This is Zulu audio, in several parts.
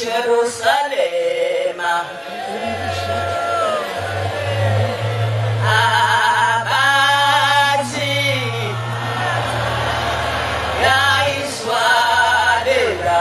Jerusalema abathi yayiswalela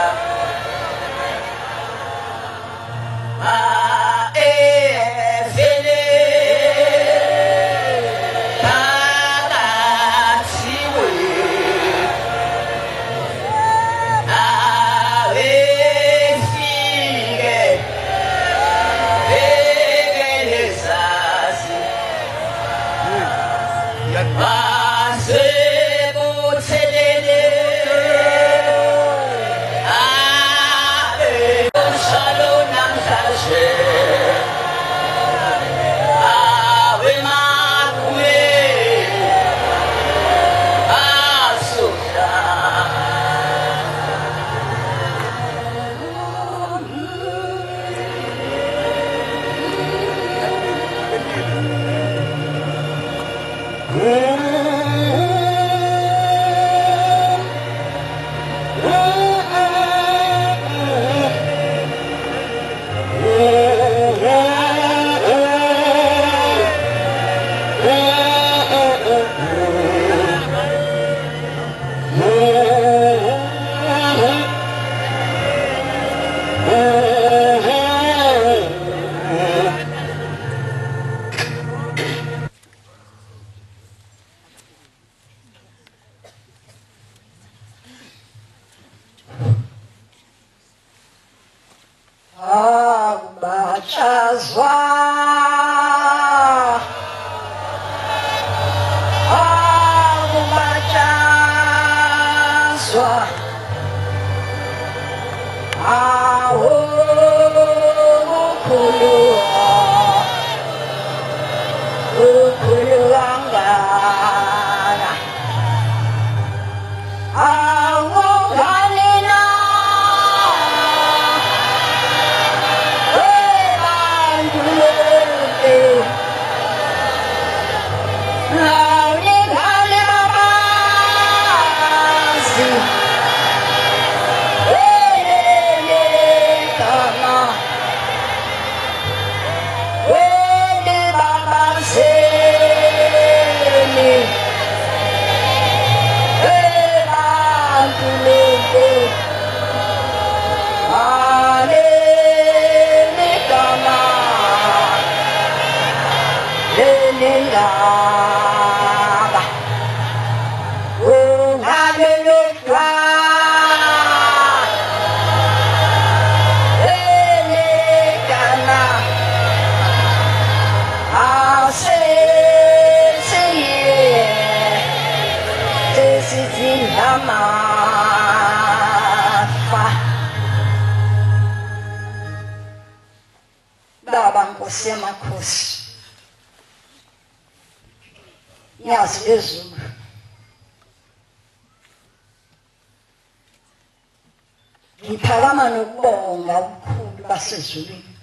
Ngiphakama nokubonga ubukhulu basezulwini,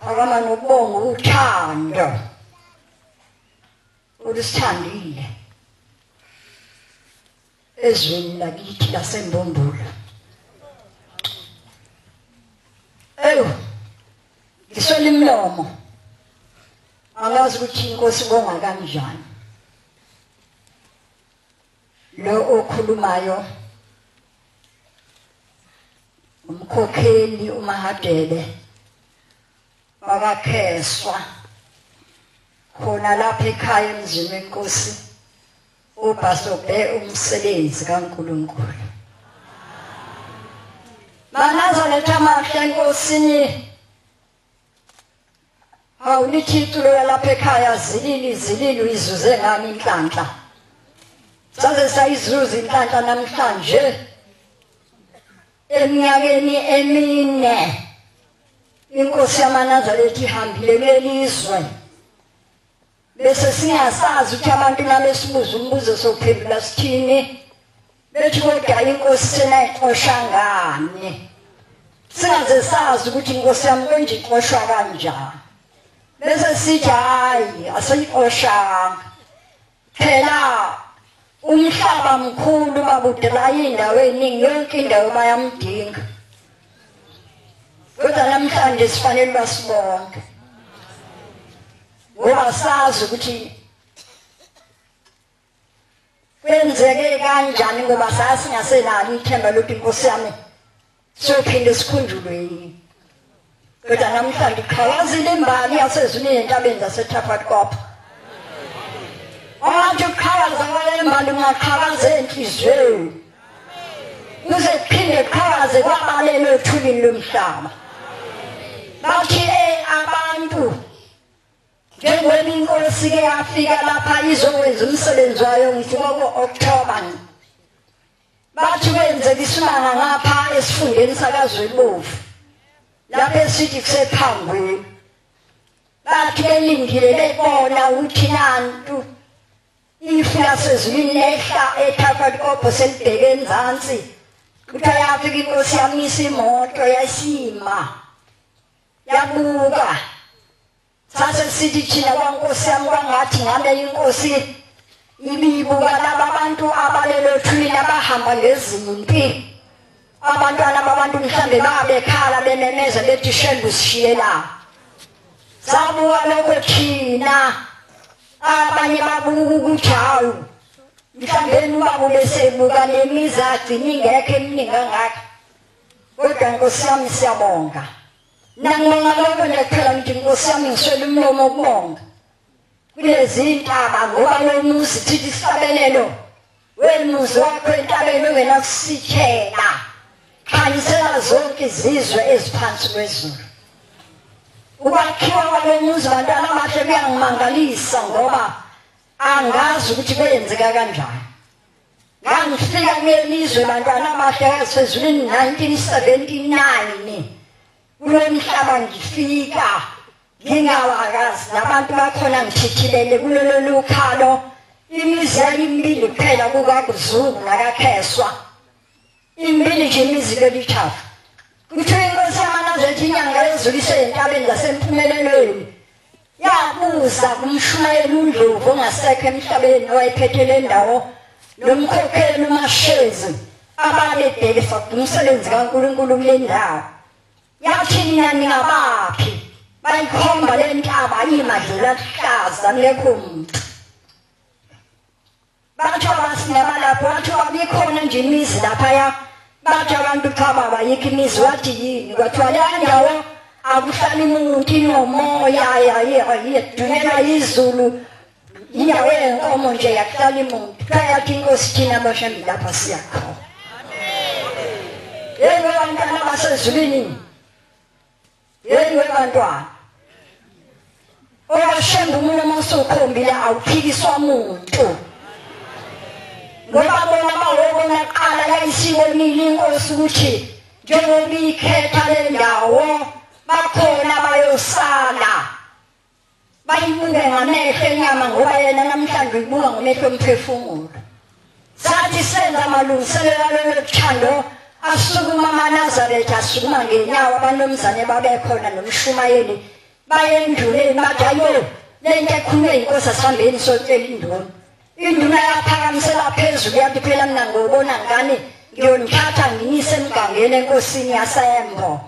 phakama nokubonga uthando olusithandile ezweni lakithi laseMbumbulu. Ewu, ngiswele imlomo, angazi ukuthi inkosi ibonga kanjani. Lo okhulumayo umkhokheli uMahadebe wakaKheswa khona lapha ekhaya emzini wenkosi ubhasobhe umsebenzi kaNkulunkulu. Manazaretha amahle enkosini, awulithi iculo lapha ekhaya zilili zilili uyizuze ngani inhlanhla. Saze sayizuza inhlanhla namhlanje eminyakeni emine inkosi yamaNazaretha ihambile kulelizwe, bese singasazi ukuthi abantu nabesibuza umbuzo sophendula sithini, bethi kodwa inkosi senayixosha ngani, singaze sazi ukuthi inkosi yami konje ixoshwa kanjani, bese sithi hayi asiyixoshanga phela. Umhlaba mkhulu babudela indawo eningi, yonke indawo bayamdinga. Kodwa namhlanje sifanele basibonke. Ngoba sazi ukuthi kwenzeke kanjani ngoba sasingasenalo ithemba lokuthi inkosi yami siyophinde sikhunjulwe yini. Kodwa namhlanje iqhakazile imbali yasezulwini entabeni zaseTafelkop. Abantu uqhakaza kwale mbali ungaqhakaza enhliziyweni. Kuze kuphinde kuqhakaze kwabalele othulini lomhlaba. Bathi abantu njengoba inkosi ke yafika lapha izokwenza umsebenzi wayo ngo-October. Bathi kwenzeka isimanga ngapha esifundeni sakaZwelibovu. Lapho esithi kusephangweni. Bathi belindile bebona ukuthi nantu ifu lasezulwini lehla eTafelkop selibheke enzansi. Kuthiwa yafika inkosi yamisa imoto yasima. Yabuka. Sase sithi thina kwankosi yami kwangathi ngabe inkosi ibibuka laba bantu abalelo thulini abahamba ngezimpi. Abantwana babantu mhlambe babekhala bememeza bethi Shembe usishiyela. Sabuka lokho thina abanye babuka ukuthi hawu mhlambe ubaba besebuka lemizi agcina ingekho eminingi kangaka. Kodwa Nkosi yami siyabonga. Nangibonga lokho nje kuphela ngithi Nkosi yami ngiswele umlomo ukubonga. Kulezi ntaba ngoba lo muzi thithi isabelelo wemuzi wakho entabeni ongenakusithela. Khanyisela zonke izizwe eziphansi kwezulu. Ukwakhiwa kwalo muzi bantwana abahle kuyangimangalisa ngoba angazi ukuthi kwenzeka kanjani. Ngangifika kulelizwe bantwana abahle kasezulwini 1979. Kulo mhlaba ngifika ngingawakazi nabantu bakhona ngithithilele kulolo lukhalo imizi yayimibili kuphela kukaZungu nakaKheswa. Imibili nje imizi lelithafu. Kuthiwa inkosi yamaNazaretha inyanga yezulu isentabeni zasempumelelweni. Yabuza kumshumayeli uNdlovu ongasekho emhlabeni owayephethe le ndawo nomkhokheli uMashezi ababebhekisa umsebenzi kaNkulunkulu kule ndawo. Yathi nina ningabaphi? Bayikhomba le ntaba imadlela aluhlaza kungekho muntu. Bathi abasingabalapho wathi wabikhona nje imizi laphaya. Bathi abantu cha baba yikho imizi. Wathi yini? Kwathiwa le ndawo akuhlali muntu inomoya yadunyelwa izulu indawo yenkomo nje yakuhlala muntu. Yathi inkosi thina boshembe lapha siyakhona. Yebo bantwana basezulwini. Yebo bantwana. Owashembe umuntu mawusukhombile awuphikiswa muntu. Ngoba bona bawobona kuqala yayisibonile inkosi ukuthi njengoba ikhetha le ndawo bakhona bayosala. Bayibuke ngamehlo enyama ngoba yena namhlanje uyibuka ngamehlo omphefumulo. Sathi senza amalungiselelo alolo thando asukuma amaNazaretha asukuma ngenyawo abanomzane babekhona nomshumayeli bayenduleni bathi ayo lento ekhulunywe inkosi asihambeni sotshela induna. Induna yaphakamisela phezulu yathi phela mina ngobona ngani ngiyonithatha nginise emgangeni enkosini yaseMbo.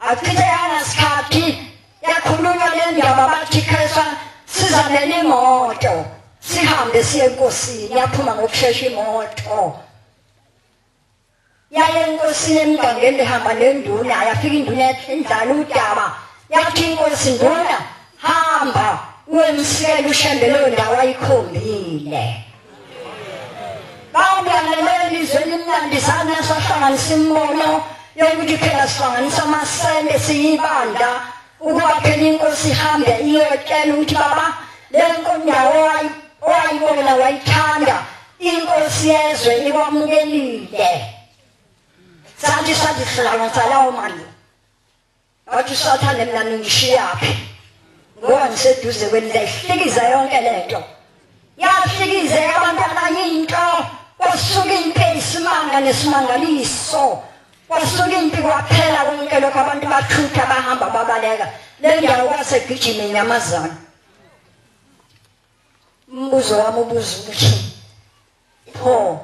Achithekanga sikhathi yakhulunywa le ndaba bathi Kheswa sizamele imoto sihambe siye enkosini. Yaphuma ngokushesha imoto yaye enkosini emgangeni ihamba nenduna. Yafika induna indlala udaba yathi inkosi nduna hamba uyemsikela uShembe leyo ndawo ayikhombile. Bawulandelele izwe elimnandi sana sahlanganisa imbono yokuthi phela sihlanganisa amasende siyibanda ukuba phela inkosi ihambe iyotshela ukuthi baba le ndawo owayibona wayithanda inkosi yezwe ikwamukelile. Sathi sihlanganisa lawo mandla. Wathi uSathane mina ngishiyaphi ngoba ngiseduze kwendlela ihlikiza yonke lento. Yahlikizeka abantu abanye into kwasuka impi isimanga nesimangaliso. Kwasuka impi kwaphela konke lokho abantu bathutha bahamba babaleka. Le ndawo kwasegijima inyamazana. Umbuzo wami ubuza ukuthi pho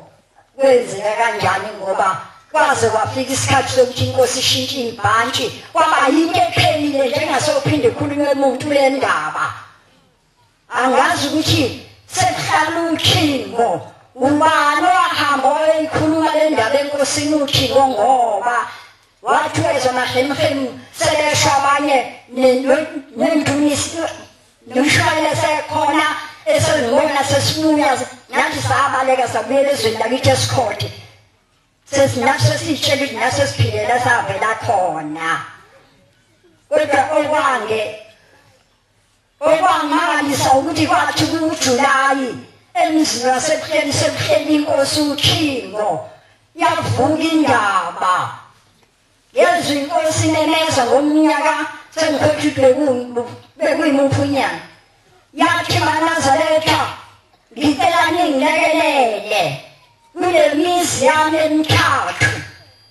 kwenzeka kanjani ngoba Kwaze kwafika isikhathi sokuthi inkosi ishintshe ibhantshi, kwaba yinto ephelile njengasophinde ikhulunywe umuntu le ndaba. Angazi ukuthi sekuhlala uThingo ubani owahamba wayeyikhuluma le ndaba enkosini uThingo, ngoba wathi wezwa mahemhemu sebesho abanye nendunisi nomshwayela sekhona esengibona sesibuya nathi sabaleka sabuyela ezweni lakithi esikhothe. Sesinaso sitshela ukuthi naso siphilela savela khona. Kodwa okwangimangalisa ukuthi kwathi kuJulayi emzini wasebuhleni sekuhleli inkosi uThingo, yavuka indaba. Yezwa inkosi imemeza ngomnyaka sengikhohlwe bekuyimuphi unyaka. Yathi maNazaretha, ngicela ningilekelele kule mizi yami emithathu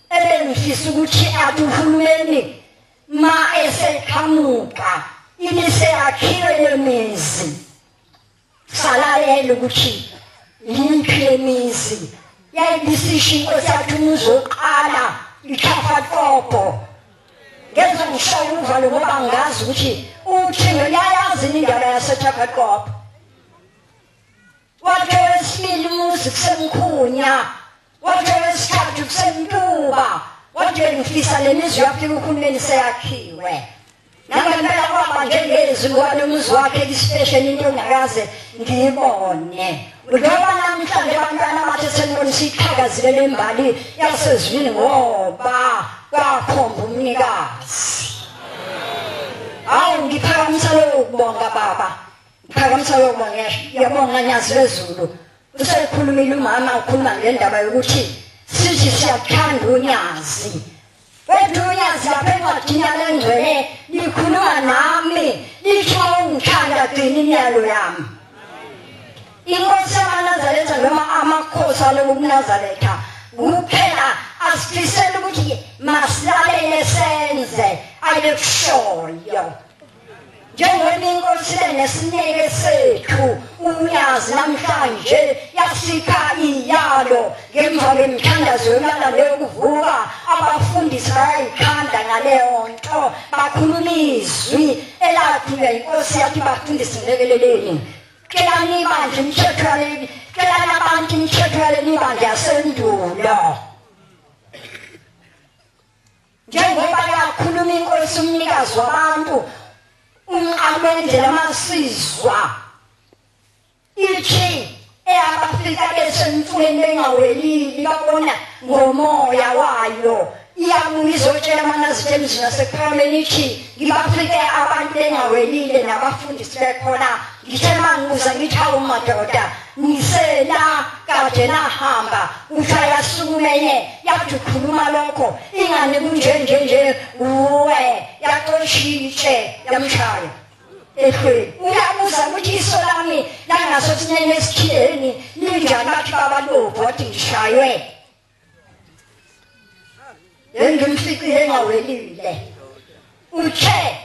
ebengifisa ukuthi athi uhulumeni ma eseqhamuka ibiseyakhiwe le mizi. Salalela ukuthi yiphi le mizi. Yayibisisho inkosi yathi umuzi wokuqala iThafaqopo. Ngeze ngishaya uvalo ngoba ngazi ukuthi uThingo yayazi indaba yaseThafaqopo. Wathi wesibili umuzi kuseMkhunya, wathi wesithathu kuseMtuba, wathi ngifisa le mizi yafika uhulumeni seyakhiwe. Nangempela kwaba njengezwi ngoba nomuzi wakhe isipesheni into engakaze ngiyibone. Njengoba namhlanje abantwana bathi senibonisa iqhakazile lembali yasezwini ngoba kwakhomba umnikazi. Awu, ngiphakamisa lokho kubonga baba. Ngiphakamisa lokho kubonga, ngiyabonga Nyazi lwezulu. Usekhulumile umama ukhuluma ngendaba yokuthi sithi siyakuthanda uNyazi. Wethu uNyazi lapha encwadini yalengcwele likhuluma nami lithi ungithanda gcina imiyalo yami. Inkosi yamaNazaretha noma amakhosi alokuNazaretha kuphela asifisela ukuthi masilalele senze ayekushoyo. Njengoba inkosi nesineke sethu uNyazi namhlanje yasipha iyalo ngemva kwemithandazo yolala leyokuvuka, abafundisi bayayikhanda ngaleyo nto, bakhuluma izwi elakhulunywa inkosi yathi bafundisi ngilekeleleni. Celani ibandla imithetho yaleli, celani abantu imithetho yaleli ibandla yasendulo. Njengoba yakhuluma inkosi umnikazi wabantu umqalo wendlela amasizwa ithi eyabafika besemfuleni bengawelile babona ngomoya wayo iyabuya izotshela amaNazaretha emzini waseKuphakameni ithi ngibafike abantu bengawelile nabafundisi bekhona. Ngithe mangibuza ngithi hawu madoda ngisela kade nahamba, kuthiwa yasukumenye yathi ukhuluma lokho ingane kunje nje nje uwe yaxoshitshe yamshaya ehlweni. Uyabuza ukuthi iso lami langasosinene esikhileni linjani, bathi babalovu wathi ngishaywe. Ngimfikile engawelile. Uthe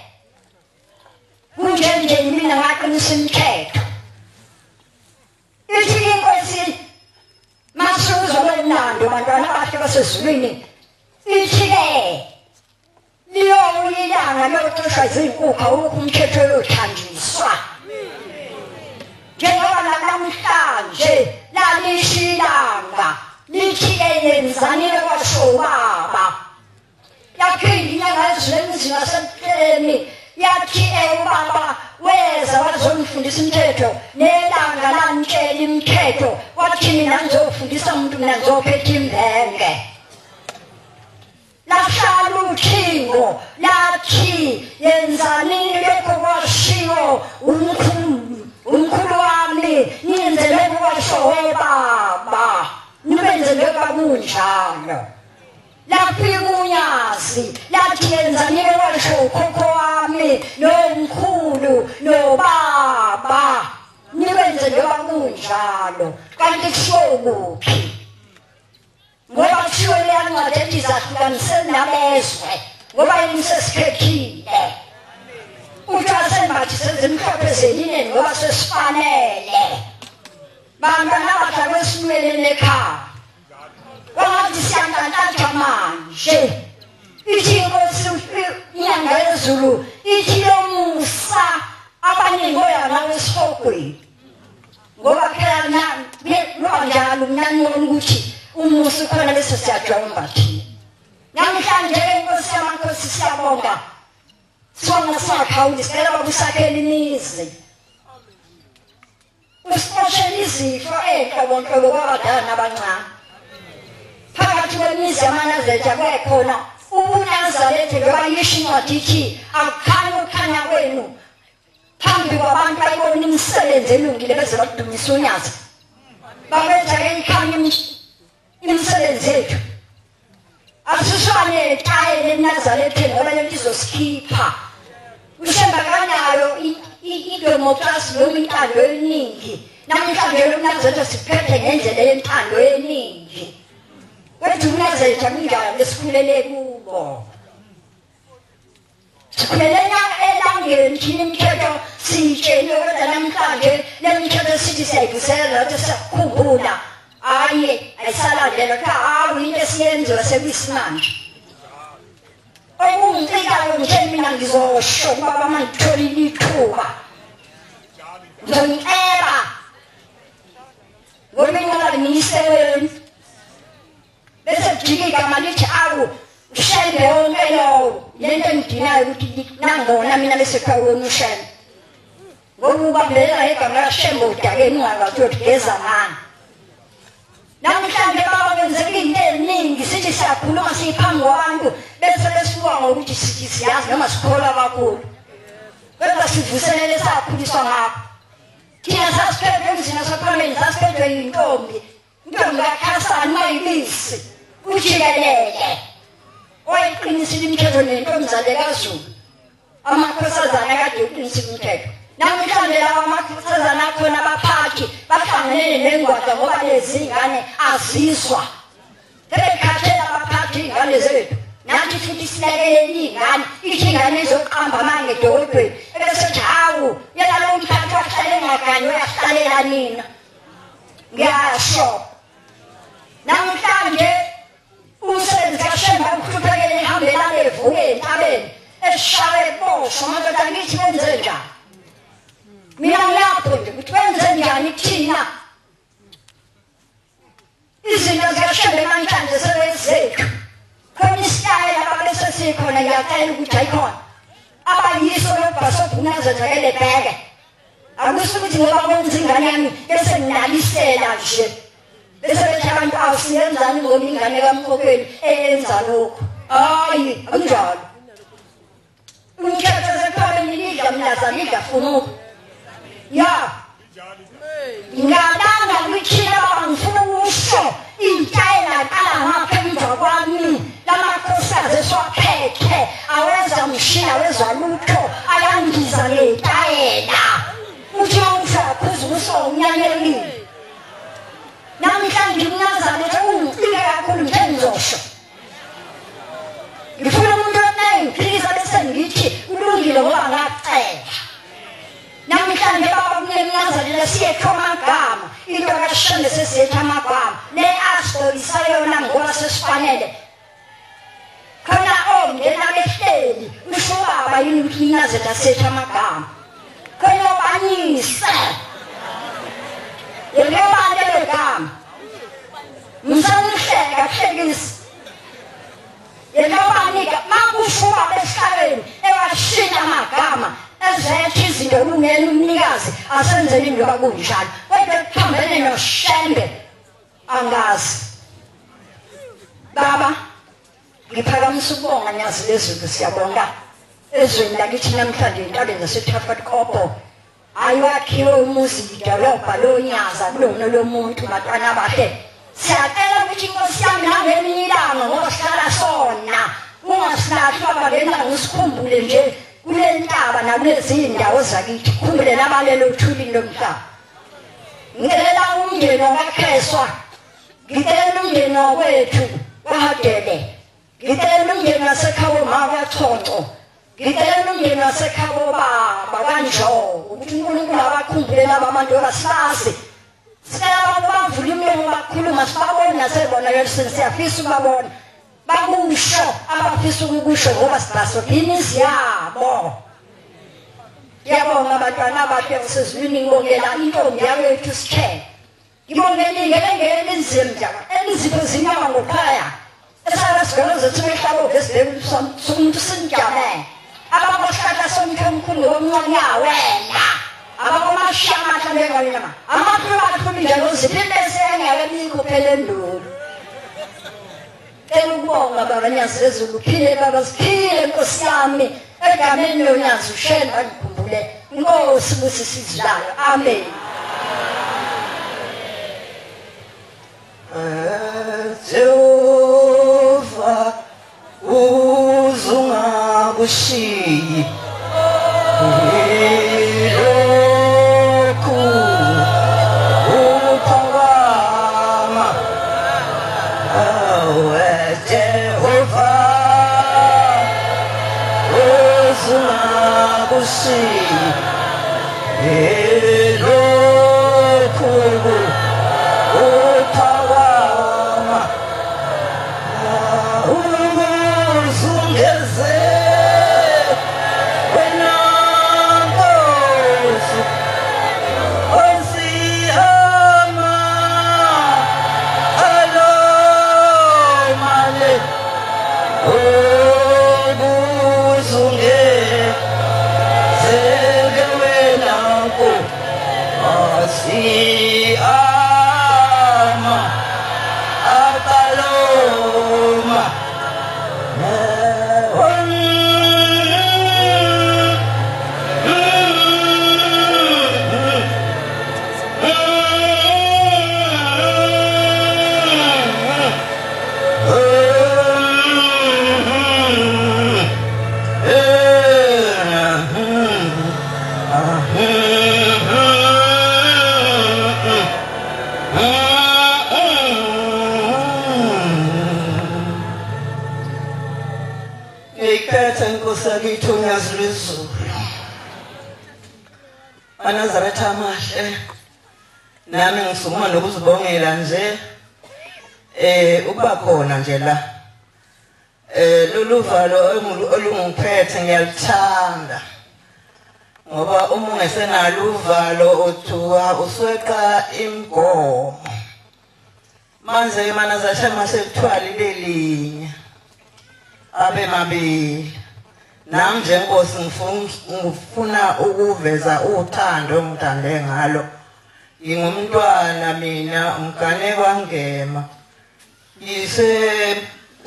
kunje nje mina ngaqinisa imithetho. Ithi inkosi masuzo lomlando bantwana abahle basezulwini, ithi-ke liyobuya ilanga lokuxoshwa zinkukhu awukho umthetho oyothanjiswa. Njengoba namhlanje lalisho ilanga lithi-ke yenzani kwasho ubaba. Yaphinda inyanga yezulu emzini wasebuhleni yathi ubaba weza wazongifundisa imithetho nelanga lantshela imithetho wathi mina ngizofundisa umuntu mina ngizophetha imbenge. Lahlala uThingo lathi yenzani lokho kwashiwo umkhulu wami, niyenze lokho kwasho obaba, nibenze lokho kunjalo. Lafika uNyazi lathi yenzani kwasho ukhokho wami nomkhulu nobaba, nibenze njengoba kunjalo. Kanti kushiwo kuphi? Ngoba kushiwo leya ncwadi ethi zahlukaniseni nabezwe ngoba yini sesikhethile. Uthi asembathi sezimhlophe zelineni ngoba sesifanele. Bantwana abahle kwesinweleni ekhaya. Kwangathi siyantantatha manje. Ithi inkosi inyanga yezulu ithi lomusa abaningi oya nawe esihogweni. Ngoba phela njalo mina ukuthi umusa ukhona bese siyajomba thina. Namhlanje inkosi yamakhosi siyabonga. Sona sakhawuli sicela babusakhela imizi. Usixoshela izifo ey'nhlobonhlobo kwabadala nabancane. Phakathi kwemizi yamaNazaretha kubekhona ubuNazaretha njengoba yisho incwadi ithi akukhanye ukukhanya kwenu phambi kwabantu bayibona imisebenzi elungile beze bakudumisa unyazi. Bakwenza-ke ikhanye imisebenzi yethu. Asuswane etayela eNazaretheni ngoba lento izosikhipha. UShembe akanayo idemocracy noma intando eningi. Namhlanje uMnazaretha siphethe ngendlela yentando eningi. Kwethu uMnazaretha kunjalo lesikhulele kubo. Sikhulele elangeni thina imithetho siyitsheliwe kodwa namhlanje le mithetho sithi siyayivuselela kodwa siyakhumbula. Hayi ayisalandelwa kuthiwa hawu into esiyenziwa sekuyisimanje. Okungicikayo nje mina ngizosho ubaba uma ngitholile ithuba. Ngizomceba ngoba inqola ngiyiseweni. Bese kujika igama lithi awu uShembe wonke lowo. Lento engidinayo ukuthi nangona mina bese kuthiwa wona uShembe. Ngoba ubambelela igama likaShembe udakeni ungakwazi ukuthi geza ngani. Namhlanje baba kwenzeka into eziningi sithi siyakhuluma siyiphambi kwabantu bese besibuka ngokuthi sithi siyazi noma sikholwa kakhulu. Kodwa sivuselele sakhuliswa ngakho. Thina sasiphethwe emzini wasekhoneni sasiphethwe yintombi. Intombi kaKhasani mayibisi ujikelele. Wayiqinisile imithetho nentombazane kaZulu. Amakhosazana akade uqinisile umthetho. Namhlanje lawa amakhosazana akhona abaphathi bahlangene nengwadla ngoba lezi ngane azizwa. Sebekhathele abaphathi ingane zethu. Nathi futhi silekelele ingane, ithi ingane izoqamba amanga edolobheni. Ebese ethi hawu, yena lo mphathi wahlale engagani uyahlalela nina. Ngiyasho. Namhlanje umsebenzi kaShembe uhluphekele ehambelana evuke entabeni eshawe boshwa madoda ngithi wenze njani? Mina ngilapho nje ukuthi wenze njani thina. Izinto zikaShembe namhlanje sebezethu. Khona isitayela ababe sesikhona ngiyacela ukuthi ayikhona. Abayiso lobhasobhu uMnazaretha ke lebheke. Akusho ukuthi ngoba kwenza ingane yami bese nginalisela nje. Bese bethi abantu awusiyenzani ngoba ingane kaMqokweni eyenza lokhu. Hayi, akunjalo. Umthetho sekhona lidla mnaza lidla fumuka. Ya. Ngalanga kuthina baba ngifuna ukusho intayela qala ngapha emva kwami lamakhosikazi esiwaphethe awenza mshini awezwa lutho ayangiza ngentayela. Uthi umfakhuza usonyanelile. Namhlanje uMnazaretha ungicike kakhulu nje ngizosho. Ngifuna umuntu onengiphikisa bese ngithi kulungile ngoba ngacela. Namhlanje baba kunemnazaretha siyethu amagama into kaShembe sesiyethu amagama le asigqokisa yona ngoba sesifanele. Khona ongena behleli usho baba yini ukuthi iMnazaretha sethu amagama. Khona obanyise yebo lelo gama. Msanihleka hlekisa. Yebo banika makusho baba esihlalweni ewashintsha amagama ezethu izinto kungena umnikazi asenzeni njengoba kunjalo. Kodwa kuphambene noShembe angazi. Baba ngiphakamisa ukubonga nyazi lezulu siyabonga. Ezweni lakithi namhlanje entabeni zaseTrafford-Kopo ayiwakhiwe umuzi idolobha lonyaza kulona lomuntu bantwana abahle. Siyacela ukuthi inkosi yami nangelinye ilanga ngoba sihlala sona ungasilahli baba ngelanga usikhumbule nje kule ntaba nakulezi ndawo zakithi khumbule nabalelo uthulini lomhlaba. Ngicela umndeni wakaKheswa, ngicela umndeni wakwethu kwaHadebe, ngicela umndeni wasekhabo ma kwaChonco, ngicela umndeni wasekhabo baba kaNjoko ukuthi uNkulunkulu abakhumbule laba bantu abasazi. Sicela abantu bavule imilomo bakhuluma sibabone nasebona yelisen siyafisa ukubabona. Bakusho abafisa ukukusho ngoba sibhasobha imizi yabo. Ngiyabonga abantwana abahle usezulwini ngibongela intombi yakwethu Sithebe. Ngibongela ingelengele elinzima njalo elizipho zinyama ngokhaya. Esala sigolo zethu mehlabo ngesibheke somuntu sinjamele. Abakohlahla somthe omkhulu ngomncane wena. Abakomashiya amahle ngonyama. Amakhulu akhulu njalo ziphinde sengeke bikho phela endulo. Cela ukubonga baba Nyazi lezulu phile baba siphile Nkosi yami egameni loNyazi ushela ngikhumbule Nkosi busisizlayo. Amen. Jehova uzungakushiyi lokhu uphakama awe Jehova uzungakushiyi lokhu uphakama uzungeze wena Nkosi osihama alomale uzungeze wena Nkosi ama ataloma. Nkosi uNyazi lwezulu Anazaretha amahle nami ngisukuma nokuzibongela nje ukuba khona nje la lolu valo olungiphethe ngiyaluthanda ngoba uma ungesenalo uvalo uthuka usweqa imigomo. Manje manazaretha mase kuthiwa libe linye abe mabili. Nami nje Nkosi ngifuna ukuveza uthando engithande ngalo. Ngingumntwana mina umgane kwaNgema. Ngise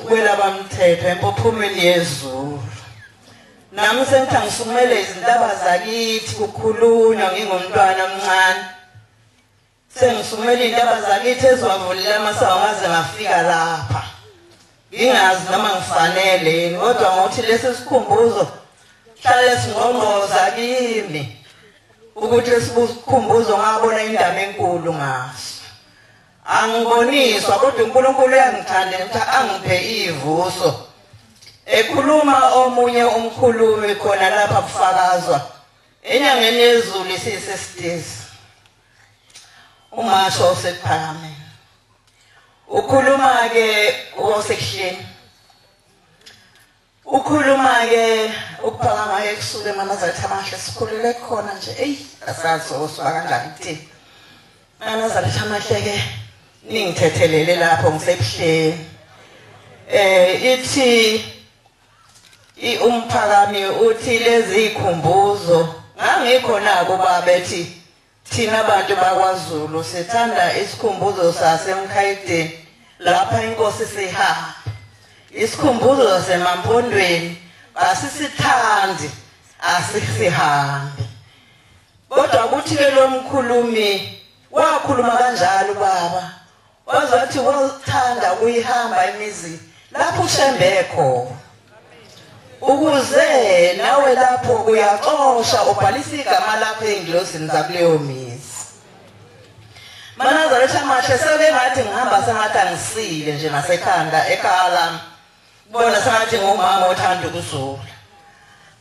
kwelabamthetho empophomeni yezulu. Nami sengithi ngisukumele izintaba zakithi kukhulunywa ngingumntwana omncane. Sengisukumele izintaba zakithi eziwavulela amasango ngaze ngafika lapha. Ngingazi noma ngifanele yini kodwa ngokuthi lesi sikhumbuzo hlale singqongqoza kimi ukuthi lesikhumbuzo ngabona indaba enkulu ngaso. Angiboniswa kodwa uNkulunkulu uyangithanda ukuthi angiphe ivuso. Ekhuluma omunye umkhulumi khona lapha kufakazwa enyangeni yezulu isisesitezi umasho osekuphakameni ukhuluma ke osekuhleni ukhuluma ke ukuphakama ekusuke eManazaretha amahle sikhulule khona nje eyi asazi oswa kanjani kuthini Manazaretha amahle ke ningithethelele lapho ngisebuhleni. Ithi umphakami uthi lezi ikhumbuzo ngangikhona kuba bethi thina abantu bakwaZulu sithanda isikhumbuzo sasemkhayideni lapha inkosi sihamba isikhumbuzo sasemampondweni asisithandi asisihambi. Kodwa kuthi ke lo mkhulumi wakhuluma kanjalo baba wazathi wathanda ukuyihamba imizi lapho uShembe khona ukuze nawe lapho uyaxosha ubhalisa igama lakho engilosini zakuleyo mizi. Manazaretha amahle seke ngathi ngihamba sengathi angisile nje nasekhanda ekhaya lami bona sengathi ngumama othanda ukuzula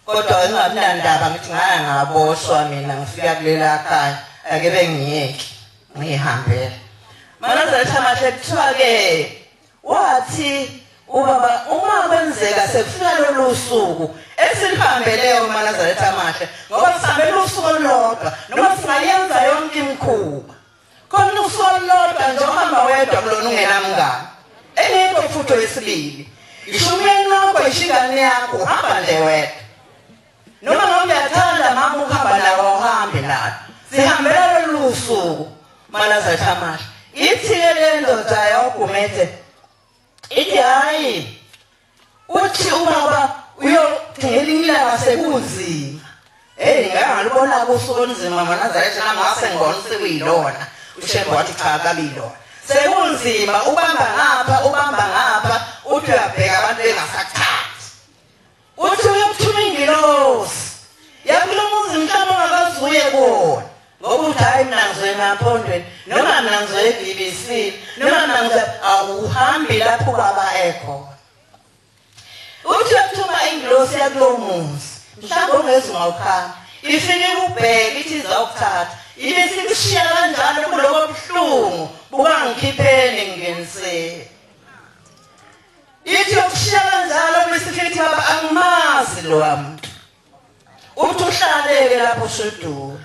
kodwa ngingabi nandaba ngithi ngaya ngaboshwa mina ngifika kulela khaya ake bengiyeke Ngihambele Manazaretha amahle. Kuthiwa ke wathi ubaba uma kwenzeka sekufika lolu suku esilihambeleyo Manazaretha amahle, ngoba sihambele usuku olulodwa noma singayenza yonke imikhuba, khona usuku olulodwa nje uhamba wedwa kulona ungenamngane engekho futhi wesibili, ngisho umyeni wakho ishingane yakho uhamba nje wedwa, noma ngabe uyathanda mama ukuhamba nawo uhambe nayo. Sihambela lolu suku Manazaretha amahle. Ithi-ke le ndoda yaGumede ithi hhayi, uthi ubaba uyothi ngelinye ilanga sekunzima. Hey, ngake ngalubona usuku olunzima Manazaretha, nami ngase ngibona sekuyilona. uShembe wathi cha kabiyilona. Sekunzima, ubamba ngapha ubamba ngapha, uthi uyabheka abantu bengasakuthathi. Uthi uyokuthuma ingilosi yakulo muzi mhlawumbe ongakaze uye kuwona, ngoba uthi hhayi mina ngizoya emaphondweni noma mina ngizoya e-BBC noma mina ngizoya, awuhambi lapho ubaba ekhona. Uthi uyokuthuma ingilosi yakulo muzi mhlawumbe ongeze ungawukhama, ifike ikubheke ithi izawukuthatha, ibe sikushiya kanjalo kuloko buhlungu bukangikhipheni ngingeniseni. Ithi yokushiya kanjalo bese ifike ithi baba angimazi lowa muntu. Uthi uhlaleke lapho usudula.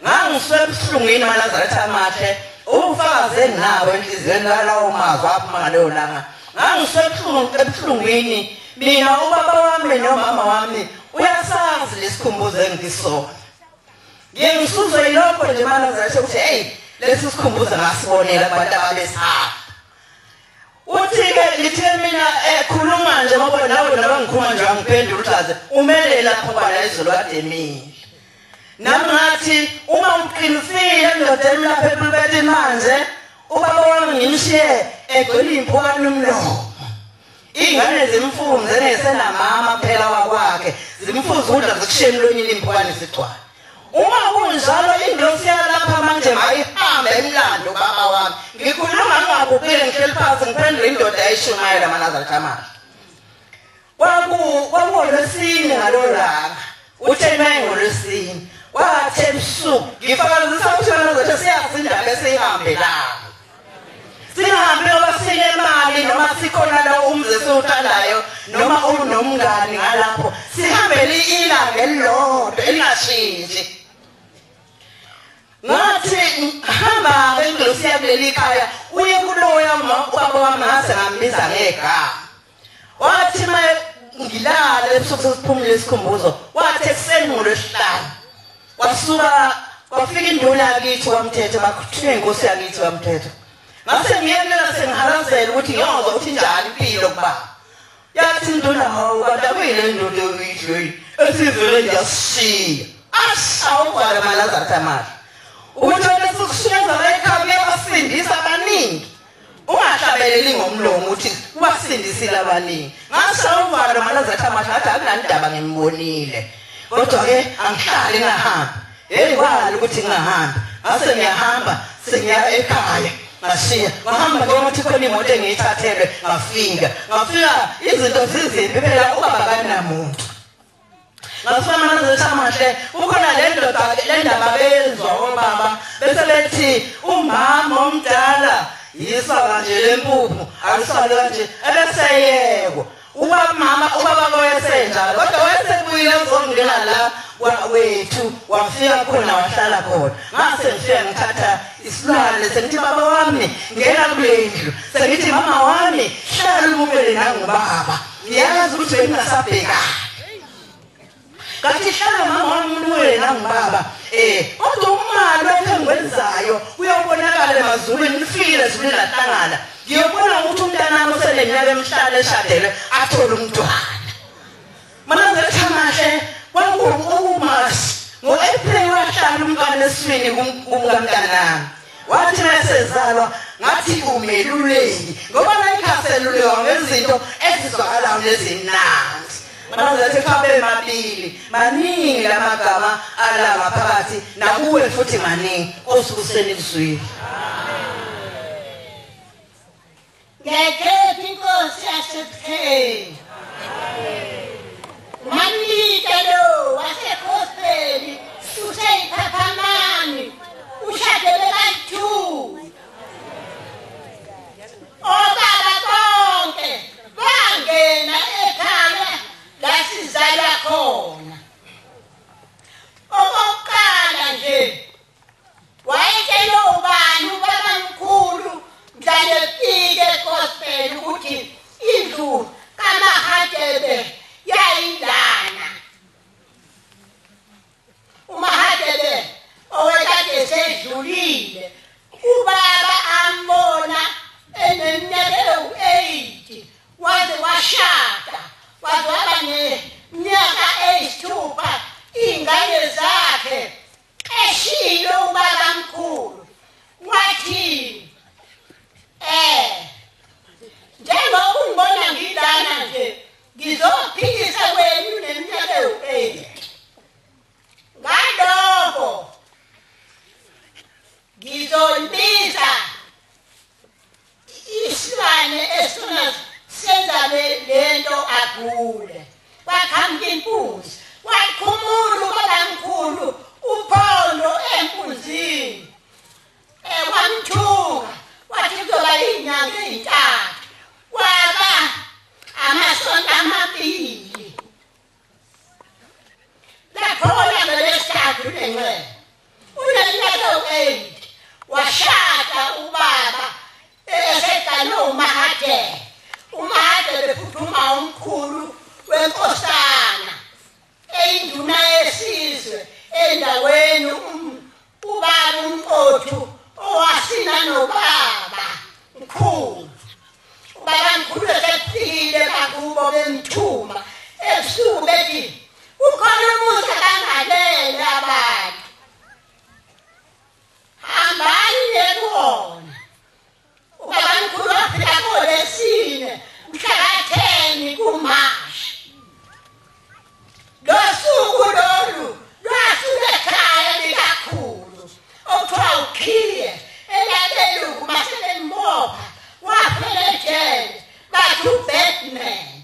Ngangiswe ebuhlungwini Manazaretha amahle, ubufakazi enginabo enhliziyweni lalawo mazwi aphuma ngaleyo langa. Ngangiswe ebuhlungwini mina, ubaba wami nomama wami uyasazi lesikhumbuzo engisona. Ngiye ngisuzwe yilokho nje Manazaretha ukuthi hey, lesi sikhumbuzo ngasibonela kubantu ababesahamba. Uthi-ke lithe mina ekhuluma nje ngoba nawe noma ngikhuluma nje angiphendula ukuthi aze umele lapho bala izolo kade emile. Nami ngathi uma uqinisile endodeni lapha epulpetini manje, ubaba wami ngimshiye egcwele iy'mpukane umlomo. Iy'ngane zimfunze engesenamama phela wakwakhe, zimfunze ukudla zikushiye emlonyeni iy'mpukane zigcwale. Uma kunjalo ingilosi yalapha manje mayihambe emlando baba wami. Ngikhuluma ngingabukile ngihleli phansi ngiphendule indoda yayishumayela Manazaretha amahle. Kwakuwolwesine ngalolo langa, uthe mayingolwesine wathi ebusuku ngifakazisa ukuthi Manazaretha siyazi indaba esiyihambelayo. Singahambi ngoba sinemali noma sikhona la umzi esiwuthandayo noma unomngani ngalapho, sihambele ilanga elilodwa elingashintshi. Ngathi hamba ingilosi yakuleli khaya uye kuloya ubaba wami ngase ngambiza ngegama. Wathi ma ngilala ebusuku sesiphumule isikhumbuzo, wathi ekuseni ngolwesihlanu wasuka kwafika induna yakithi kwaMthetho, bakhuthunywa inkosi yakithi kwaMthetho. Ngase ngiyelela sengihalazela ukuthi ngiyozwa ukuthi njani impilo kubaba. Yathi induna hawu kanti akuyile ndoda oyidlweni esivele nje yasishiya. Asha uvalo Manazaretha amahle. Ukuthi wena sikushiyeza la ekhaya kuyabasindisa abaningi. Ungahlabeleli ngomlomo ukuthi ubasindisile abaningi. Ngasha uvalo Manazaretha amahle ngathi akunandaba ngimbonile. Kodwa ke angihlali ngingahambi. Hey kwala ukuthi ngingahambi. Ngase ngiyahamba sengiya ekhaya. Ngashiya ngahamba njengokuthi khona imoto engiyithathelwe, ngafika izinto zizimbi phela ubaba kanamuntu. Ngafika Manazaretha amahle kukhona le ndoda le ndaba beyenzwa obaba bese bethi umama omdala yisa kanje lempuphu akusale kanje ebeseyekwa. Ubaba ubaba wayesenjalo kodwa wayesebuyile uzongena la wethu, wafika khona wahlala khona. Ngase ngifika ngithatha isilwane sengithi baba wami ngena kule ndlu, sengithi mama wami hlala umukele nangubaba, ngiyazi ukuthi bengingasabhekani. Ngathi hlala mama wami umukele nangubaba, kodwa uma lokho engikwenzayo kuyobonakala emazulwini, nifikile ezulwini lahlangana. Ngiyobona ukuthi umntanami oseneminyaka emihlanu eshadelwe athole umntwana. Manazaretha amahle kwakuwuMashi ngo-April wahlala umntwana esiswini kumkamntanami. Wathi mesezalwa ngathi umeluleki ngoba nayikhaselulekwa ngezinto ezizwakalayo nezimnandi. Manazaretha khabe mabili maningi lamagama ala ngaphakathi nakuwe futhi maningi osukuseni kuzwile. Ngiyakhetha inkosi yasebukheni. Umanike lo wasekhoseli useyiphakamani ushadele kayi-2. Ngizophikisa wena uneminyaka ewu-8. Ngalokho ngizolibiza isilwane esifuna senza lento agule. Kwaqhamuka impunzi, wakhumula ubabamkhulu uphondo empunzini. Wamthuka wathi kuzoba inyanga ey'ntathu, kwaba amasonto amabili. Laphola ngolwesithathu lenxele uneminyaka ewu-8 washada ubaba eseqale uMahadebe. uMahadebe phuthuma umkhulu wenkosana eyinduna yesizwe endaweni ubaba uMqothu owasina nobaba mkhulu. Ubaba mkhulu esefikile bakubo bemthuma ebusuku bethi ukhona umuzi abangalele abantu, hambani nekuwona. Ubaba mkhulu wafika ngolwesine mhla ka-10 kuMashi. Losuku lolu lwasuka ekhaya likakhulu okuthiwa ukhiye elabelungu masebembopha wafela ejele bathi uBatman.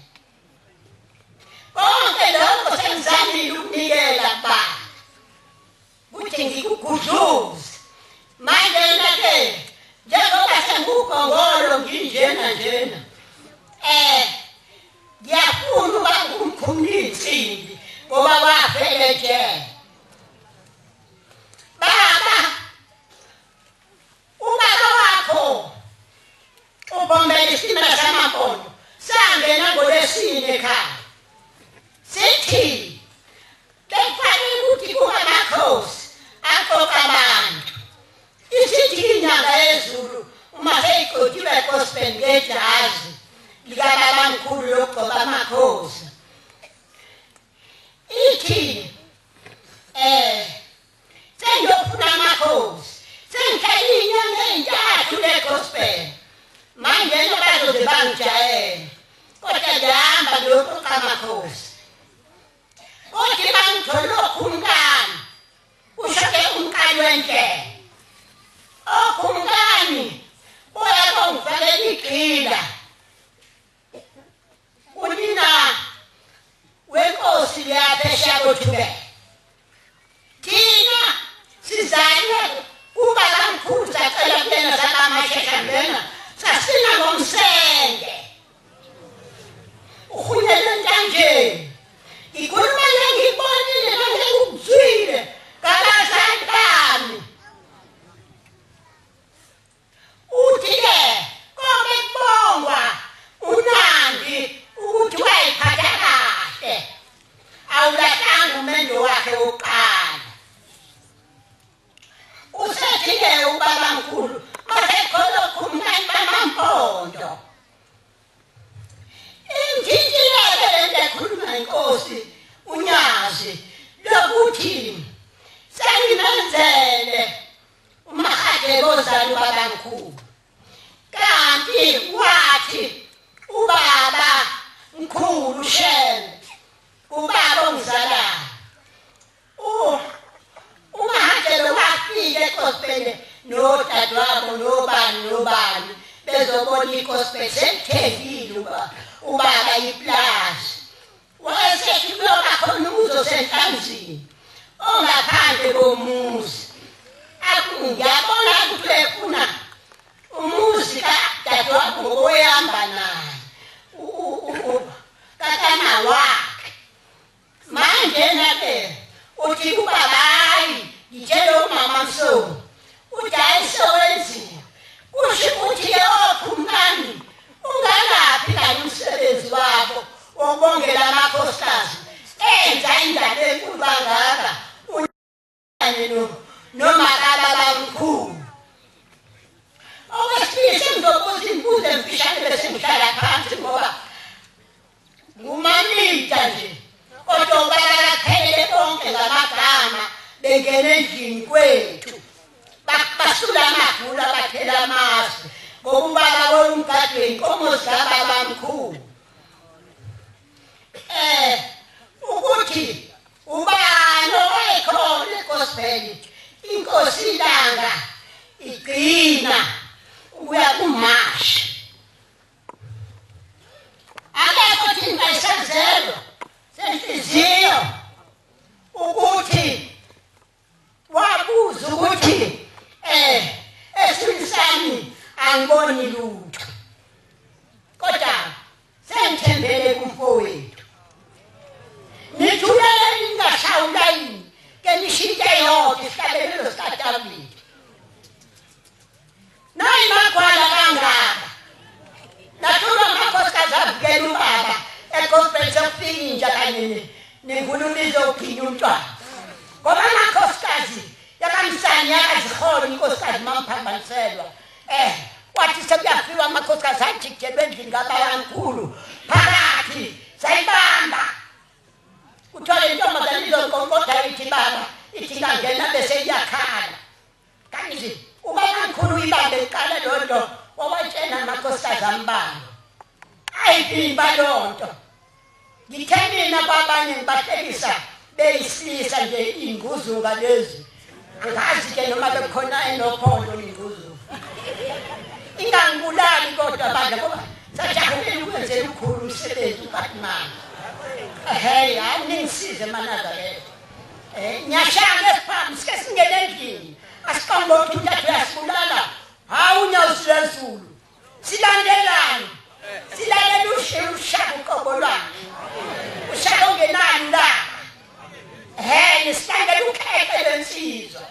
Konke lokho sengizamile ukunikela kubaba kuthi ngikugudluze. Manje-ke njengoba sengugongolo nginjena njena ngiyafuna uba ngumkhumula iy'nsimbi ngoba wafela ejele. Baba, ubaba wakho ubombela isitimela samampondo sangena ngolwesine ekhaya. Sithi bekufanele ukuthi kungamakhosi aqoqa abantu. Isithi inyanga yezulu uma seyigcotshiwe egospel ngejazi likababamkhulu lokugcoba amakhosi, ithi sengiyofuna amakhosi, sengihlele inyanga ey'ntathu le-gospel, manje bazoze bangijayele, kodwa ngihamba ngiyoqoqa amakhosi. Kodwa bangithole okhumkani, kusho-ke umqali wendlela. Okhumkani boya bongifakela igqila unina wenkosi leyaphesheya koThubela. Thina sizalwe ubabamkhulu sacela kuyena sabamashesha sasina ngomsende uhunyelwe entanjeni. Ngikhuluma le ngikubonile nangikuzwile ngabazali bami. Uthi-ke kobe kubongwa uNandi ukuthi wayiphatha kahle, awulahlanga umendo wakhe wokuqala. Usethi-ke ubabamkhulu masekhona okhumkani bamampondo. Ingithintile-ke lento ekhuluma inkosi uNyazi lokuthi sengimenzele uMahadebe ozala ubabamkhulu. Kanti wathi ubaba mkhulu Shembe, ubaba ongizalayo, uMahadebe wafika egospel nodadewabo nobani nobani bezobona igospel selithengile ubaba iplazi. Wayesethi kuyoba khona umuzi osenhlanzini ongaphandle komuzi. Ngiyabona ukuthi uyefuna umuzi kadadewabo ngoba uyahamba naye kakama wakhe. Manje-ke uthi kubaba hayi ngitshele umama Msomi, uthi hayi sowenziwa. Kusho ukuthi-ke okhumkani ungalaphi kanye umsebenzi wakho wokubongela amakhosikazi enza indaba enkulu kangaka noma kababamkhulu. Okwesibili sengizobuza imibuzo emfishane bese ngihlala phansi ngoba ngumamita nje, kodwa ubaba bakhelele bonke ngamagama bengena endlini kwethu basula amagula bathela amasi ngoba ubaba wayumgadi wey'nkomo zikababamkhulu. Ukuthi ubani owayekhona egospel inkosi ilanga igcina ukuya kumashi akekho thina isazelo senhliziyo ukuthi wabuza ukuthi esimisani angiboni lutho kodwa sengithembele kumfowethu nithulele ningashawula yini ke nishintshe yonke isihlabelelo sikaDavide nayi magwala kangaka nathula amakhosikazi avikela ubaba egospel sekufika inja kanye nenkulumo izoginya umntwana ngoba amakhosikazi yakamsani yakazihona inkosikazi mamphambaniselwa wathi sekuyafiwa amakhosikazi ajijelwe endlini kababamkhulu phakathi sayibamba uthole intombazane izonqonqotha ithi baba ithi ingangena bese iyakhala kanti ubabamkhulu uyibambe kuqala loo nto wawatshena amakhosikazi ambalwa ayibimba loo nto ngithe mina kwabanye ngibahlekisa beyisilisa nje iy'nguzuka lezi angazi ke noma bekhona enophondo iy'nguzuka ingangibulali kodwa bandla ngoba sajahulile ukwenzela ukhulu umsebenzi uBatman hey aningisize manazaretha ngiyashaya ngesiphambi sike singene endlini asiqonde ukuthi uthathu uyasibulala hawu unyawo silezulu silandelani silalela ushaka uqobo lwakhe ushaka ongenani la nisilandela ukhehle lensizwa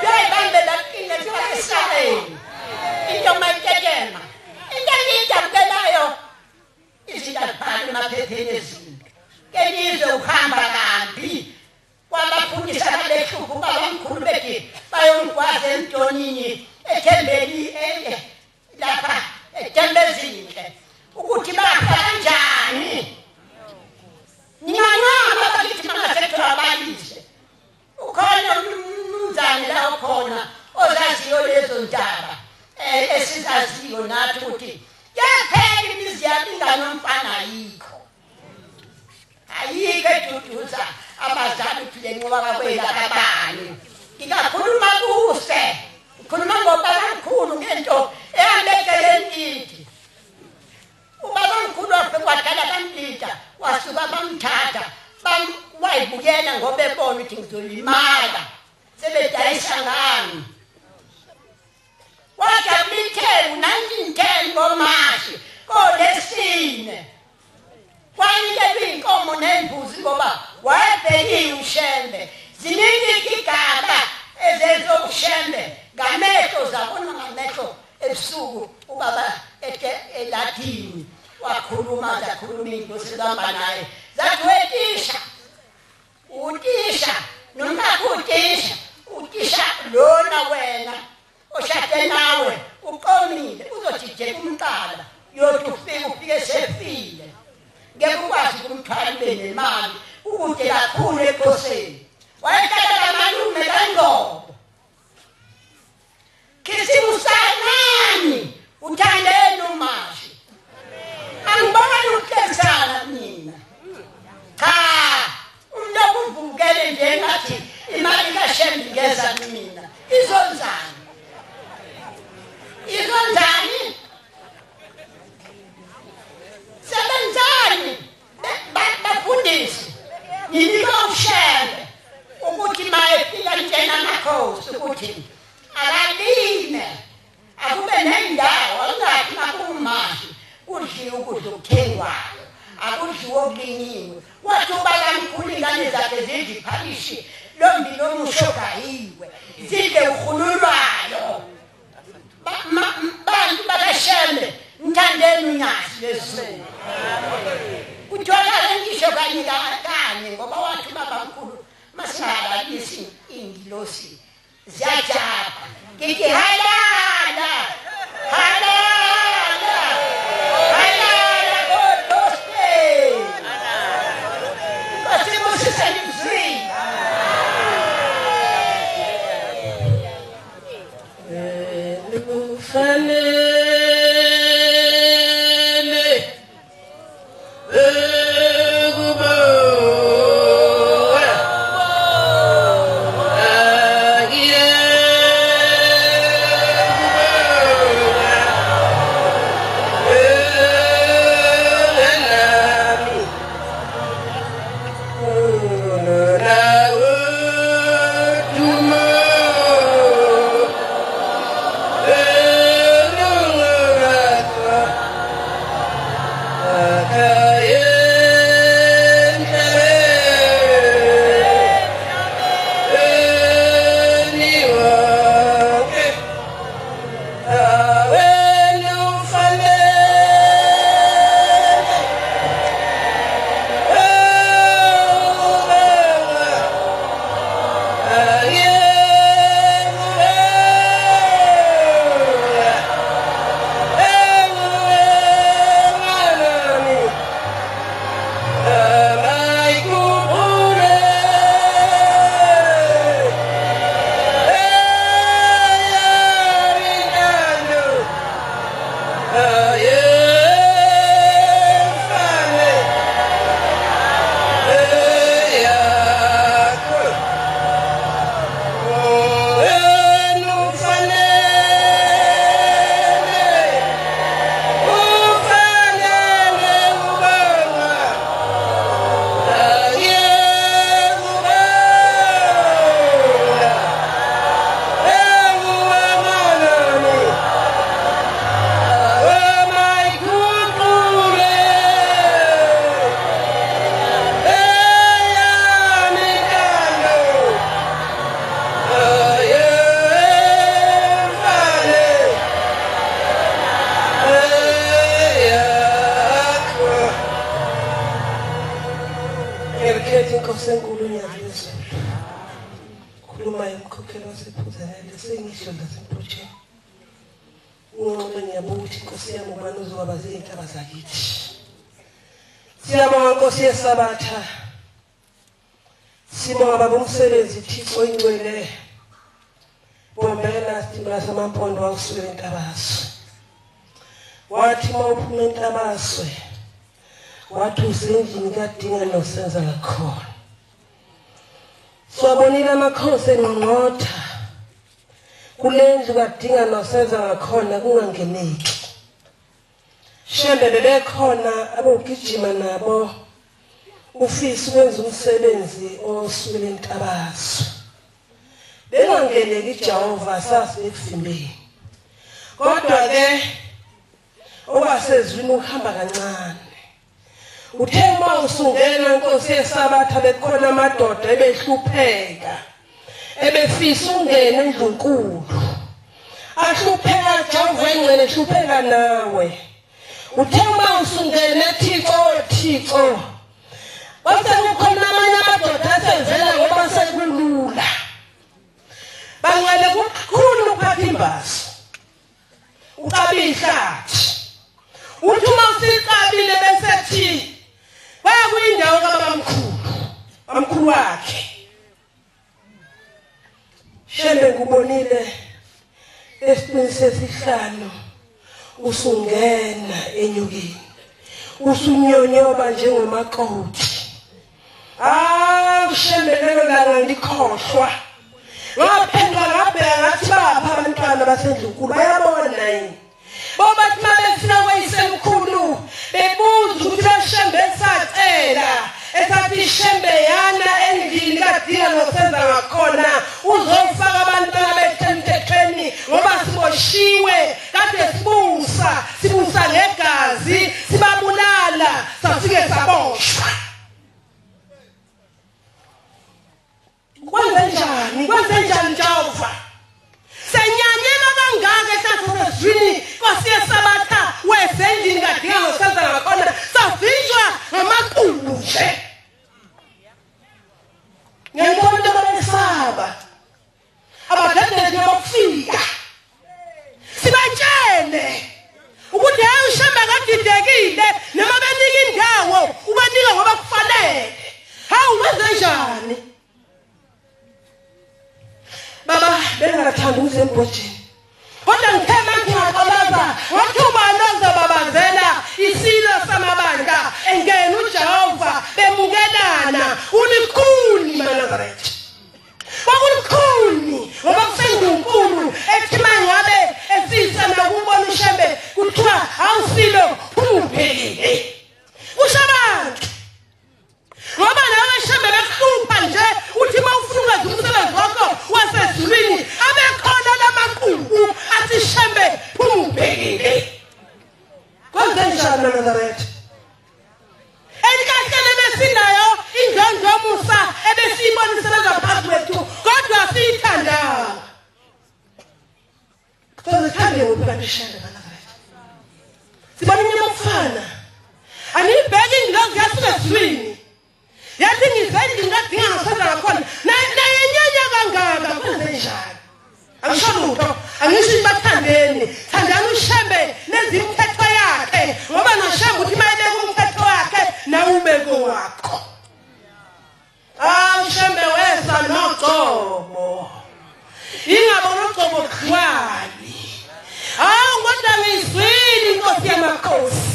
luyayibambela qine kuthiwa esabeni into mayitetema into engiyidabukelayo izinto azibhali emaphepheni ezinto ke nizwe ukuhamba kambi kwabafundisi ababehlupha ubabamkhulu bethi bayomgwaza emdonini ethembeni lapha ethembezinhle ukuthi bafa kanjani ningancama bakithi mangasekuthiwa abalise ukhona umnumzane la okhona ozaziyo lezo ndaba esizaziyo nathi ukuthi yaphela imizi yabo inganomfana ayikho ayikho eduduza abazali ukuthi le ncoba kakwela kabani ngingakhuluma kuse ngikhuluma ngobabamkhulu ngento ehambe eceleni kithi ubabamkhulu wafika wadala bamlida wasuka bamthatha wayibukela ngoba ebona ukuthi ngizolimala sebedayisa ngami wajabula itheku 1910 ngomashi kolesine kwanikelwa iy'nkomo ney'mbuzi ngoba wayebhekiwe uShembe ziningi igigaba ezenziwe uShembe ngamehlo zabona ngamehlo ebusuku ubaba eladini wakhuluma zakhuluma iy'nkosi zihamba naye zathi wetisha utisha nomkakho utisha utisha lona wena oshade nawe uqomile uzojijeka umqala yothi ufike sefile ngeke ukwazi ukumthwala ube nemali ukude kakhulu enkosini wayehlala kamalume kaNgobo khisimusanani uthandeni umashi angiboni ukuhlekisana mina cha umlomo uvukele nje ngathi imali kaShembe ngeza mina izonzani izonzani sebenzani bafundisi nginika uShembe ukuthi mayefika njena amakhosi ukuthi akalime akube nendawo angathi makumashi kudliwe ukudla okuthengwayo akudliwe okulinyiwe wathi ubabamkhulu ingane zakhe zidle iphalishi lombi lomusho ogayiwe zidle uhululwayo bantu bakaShembe ngithandeni unyazi lezulu kutholakala ngisho kanye kanye ngoba wathi ubabamkhulu masingabalisi ingilosi ziyajabha ngithi halala halala halala gospel Nkosi nimzwile Kufanele ukuba Ngiyakhetha inkosi enkulu uNyazilwezulu. Khuluma emkhokhelo wasephuzanele sengisho nasempotsheni. Unqobe ngiyabuka ukuthi inkosi yami ubani uzoba ziyintaba zakithi. Siyabonga Nkosi yeSabatha. Sibonga baba umsebenzi Thixo oyingcwele. Bombela sitimela samampondo wawusuke entabaswe. Wathi mawuphuma entabaswe wathi usendlini kadinga nosenza ngakhona. Siwabonile amakhosi enqonqotha kulendlu kadinga nosenza ngakhona kungangeneki. Shembe bebekhona abogijima nabo ufisa ukwenza umsebenzi osukela entabaswe. Bengangeneki Jehova sasekuvimbeni. Kodwa ke okwasezwini ukuhamba kancane. Uthe uma usungena Nkosi yeSabatha bekhona amadoda ebehlupheka ebefisa ungena endlunkulu. Ahlupheka Jehova engcwele ehlupheka nawe. Uthe uma usungena Thixo Thixo kwase kukhona amanye amadoda asevela ngoba sekulula. Bangcwele kukhulu ukuphatha imbazo. Uqabe ihlathi. Uthi uma usiqabile bese thi baya kuyindawo kababamkhulu, bamkhulu wakhe. Shembe ngubonile esitini sesihlanu usungena enyukeni. Usunyonyoba njengomakoti. Ah, Shembe lelo langa ngikhohlwa. Ngaphenduka ngabheka ngathi bapha abantwana basendlunkulu bayabona yini. Bobathi mabefika kwayisemkhulu bebuza ukuthi bashembe esacela esathi shembe yana endlini kadinga nosenza ngakhona uzofaka abantwana bethu emthethweni ngoba siboshiwe kade sibusa sibusa ngegazi sibabulala safike saboshwa. Kwenze njani? Kwenze njani Jehova? Senyanyeka kangaka ehlathini Nkosi yeSabatha wesendlini kadinga nosenza ngakhona savinjwa ngamaqubu nje. Ngiyabona into abesaba abadadele bokufika sibatshele ukuthi hayi ushembe kadidekile noma benika indawo ubanika ngoba kufanele. Hawu wenze njani? Baba bengathanda ukuze embhojeni. Kodwa ngithe mangiyaqalaza wathi ubani ozobabazela isilo samabandla engena uJehova bemukelana ulikhuni maNazaretha. Kwakulikhuni ngoba kusendunkulu ethi mangabe efisa nokubona uShembe kuthiwa awusilo phumuphelile. Kusho abantu ngoba nawe Shembe bekuhlupha nje uthi mawufuna ukwenza umsebenzi wakho wasezulwini abekhona lamaqubu athi Shembe phumuphelile. Kwenze njani maNazaretha? Enkahlele besinayo indlondlomusa ebesiyibona isebenza phakathi kwethu kodwa siyithandanga. Sozithande ngokukanti Shembe maNazaretha. Sibona inyama okufana. Anibheki ingilozi yasuka ezulwini. Yathi ngizendlini kadinga nosenza ngakhona nayenyanya kangaka kwenze njani? Angisho lutho, angisho bathandeni, thandani uShembe nenze imithetho yakhe ngoba noShembe uthi mayebeka umthetho wakhe nawe ubeke wakho. Ah uShembe weza nogcobo. Ingabona ugcobo kudliwani. Hawu kodwa ngizwile inkosi yamakhosi.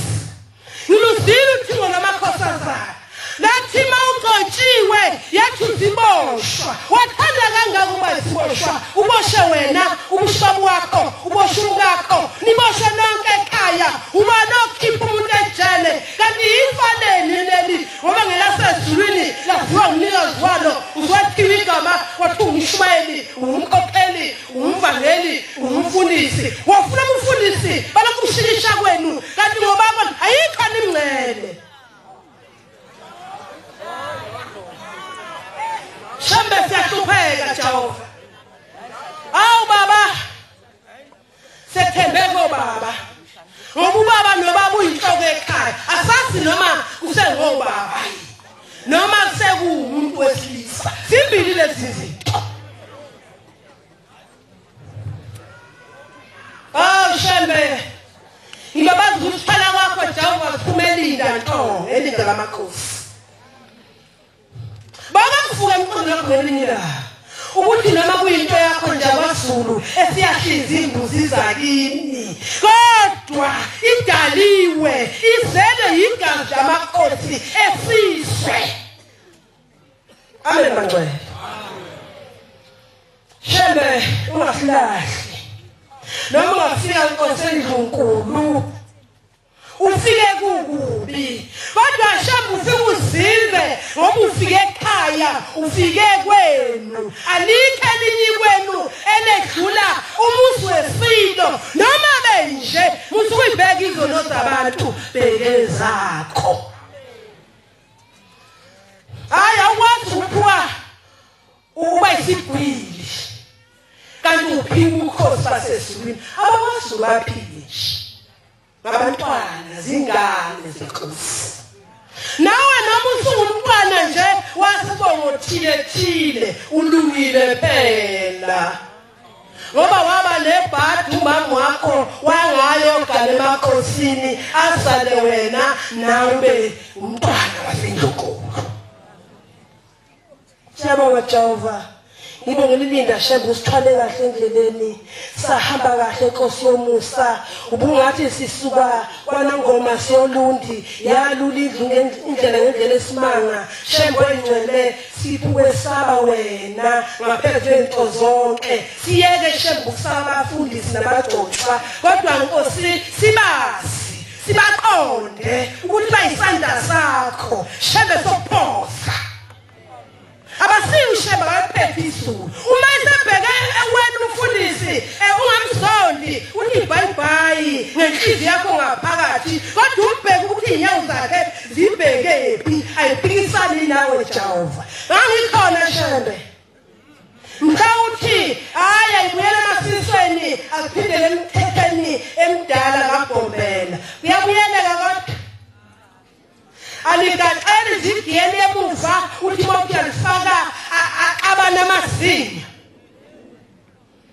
Ngiluzwile uthingo lwamakhosazana. Lathi mawugcotshiwe yathi uziboshwa wathanda kangaka uba siboshwa uboshe wena ubushabu wakho uboshe umkakho niboshe nonke ekhaya uba nokhipha umuntu ejele kanti yifanele leli ngoba ngelasezulwini laziwa umnikazi walo uzwathiwa igama kwathiwa umshumayeli umkhokheli umvangeli umfundisi wafuna umfundisi balokumshilisha kwenu kanti ngoba ayikho imingcele. Shembe siyahlupheka Jehova. Awu baba sethembe kobaba ngoba ubaba nobaba uyinhloko ekhaya asazi noma usengobaba noma owesilisa. Zimbili lezi zinto. Awu Shembe, ngibabazi ukuthi phela kwakho Jehova siphuma elinda nto, elinda lamakhosi. Bakakufuka emqondweni wakho ngelinye ilanga ukuthi noma kuyinto yakho nje kwaZulu esiyahlinza imbuzi zakini, kodwa idaliwe izele yigazi lamakhosi esizwe. Amen bangcwele. Shembe ungasilahli. Noma ungafika inkosi endlunkulu ufike kukubi, kodwa Shembe ufike uzive ngoba ufike ekhaya, ufike kwenu. Alikho elinye kwenu eledlula umuzi wesilo. Noma benje musukuyibheka izono zabantu, bheke zakho. Hayi, awukwazi ukuphiwa ukuba isigwili kanti uphiwa ubukhosi basezulwini. AbakwaZulu baphile nje ngabantwana, zingane zenkosi. Nawe noma usungumntwana nje wasibongo thile thile, ulungile phela ngoba waba nebhadi umama wakho wangayo gane emakhosini, asale wena nawe umntwana wasendlunkulu. Siyabonga Jehova. Ngibonge lilinda Shembe, usithwale kahle endleleni, sahamba kahle Nkosi yomusa. Ubungathi sisuka kwanangoma siyolundi, yalula indlu indlela ngendlela esimanga. Shembe oyingcwele, siphuke saba wena ngaphezu kwento zonke. Siyeke Shembe ukusaba abafundisi nabagcotshwa, kodwa Nkosi sibazi sibaqonde ukuthi bayisandla sakho Shembe sokuphosa. Abasiyo Shembe bayaphetha izulu. Uma esebheke wena umfundisi, ungamzondi uthi bye bye ngenhliziyo yakho ngaphakathi, kodwa umbheke ukuthi inyawo zakhe zibheke phi, ayiphikisani nawe Jehova. Ngangikhona Shembe mhla uthi hayi ayibuyele emasisweni, aphindele emthethweni emdala kaBhombela. Kuyabuyeleka kodwa aligaxeli zigiyele emuva uthi mawuyalifaka abanamazinyo.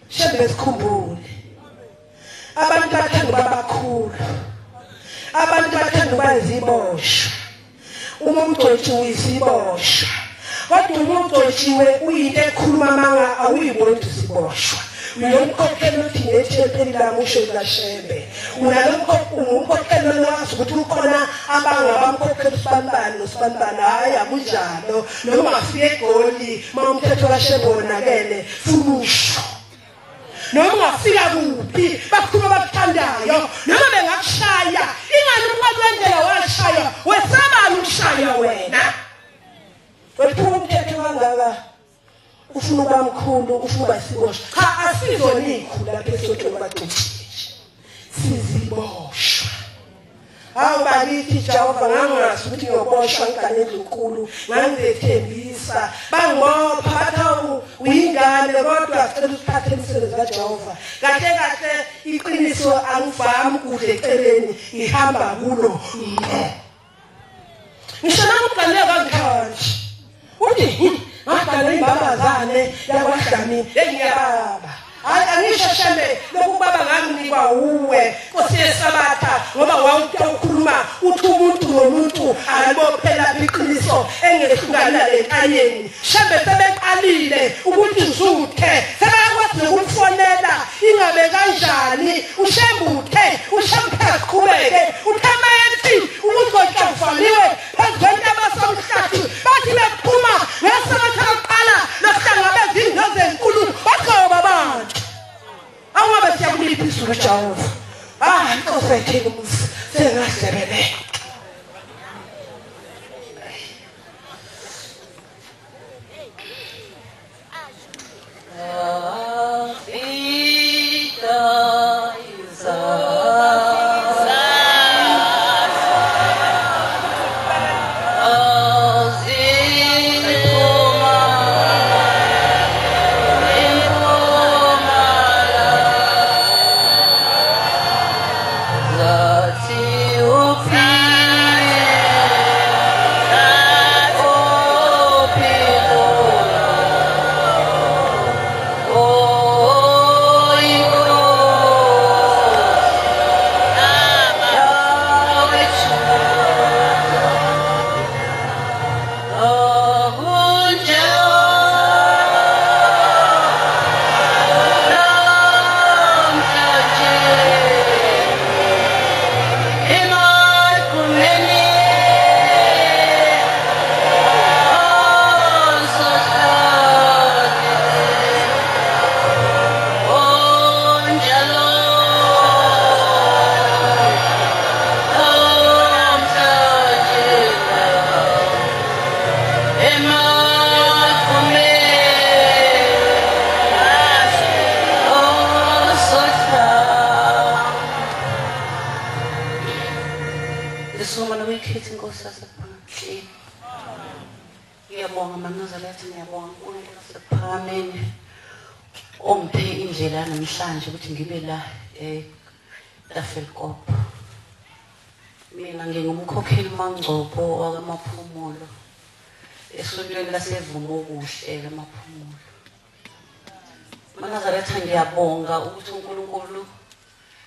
Shembe sikhumbule abantu bathanda ukuba bakhulu, abantu bathanda ukuba iziboshwa. Uma umgcotshiwe uyisiboshwa, kodwa uma umgcotshiwe uyinto ekhuluma amanga, awuyiboni ukuthi usiboshwa. Uyomkhokheli uthi nethempeli lami usho likaShembe. Unalomkhokheli wazi ukuthi ukhona abangabamkhokheli usibanibani nosibanibani. Hhayi, akunjalo. Noma ungafika eGoli uma umthetho kaShembe wonakele, funa usho. Noma ungafika kuphi bakhuluma abakuthandayo, noma bengakushaya ingani umqali wendlela washaya, wesabani ukushaya wena? Wephula umthetho kangaka, ufuna ukuba mkhulu, ufuna ukuba isiboshwa. Cha, asizona ikhulu lapha esontweni bagcotshile nje, siziboshwa. Hawu bakithi Jehova, ngangazi ukuthi ngiyoboshwa ngigane endlunkulu, ngangizethembisa bangibopha bathi hawu uyingane, kodwa sicela usiphathe umsebenzi kaJehova. Kahle kahle iqiniso angivami kude eceleni, ngihamba kulo ngqo. Ngisho nami ugane kangikhanji uthi ngagane imbabazane yakwaDlamini, ngiyababa. Hayi, angisho Shembe lokhu baba nganginikwa uwe Nkosi yeSabatha, ngoba wawukhuluma uthi umuntu nomuntu alibophela iqiniso engehlukani nalenkanyeni. Shembe sebeqalile ukuthi zuthe sebakwazi nokumfonela ingabe kanjani. uShembe uthe, uShembe aqhubeke, uthe mayethi ukugcotshwa kuvaliwe phezu kwentaba somhlathi, bathi bephuma ngesabatha lokuqala lokuhlangabeza ingozi enkulu, bagcoba abantu. Awungabe siyakuliphi izulu Jehova. Ah, inkosi ayithini umuzi sengahlebeleka. Love. inkosi yasePhakameni. Ngiyabonga maNazaretha, ngiyabonga uNkulunkulu wasePhakameni ongiphe indlela namhlanje ukuthi ngibe la eTafelkop. Mina ngingumkhokheli Mangcobo wakaMaphumulo esontweni laseVumokuhle kaMaphumulo. MaNazaretha, ngiyabonga ukuthi uNkulunkulu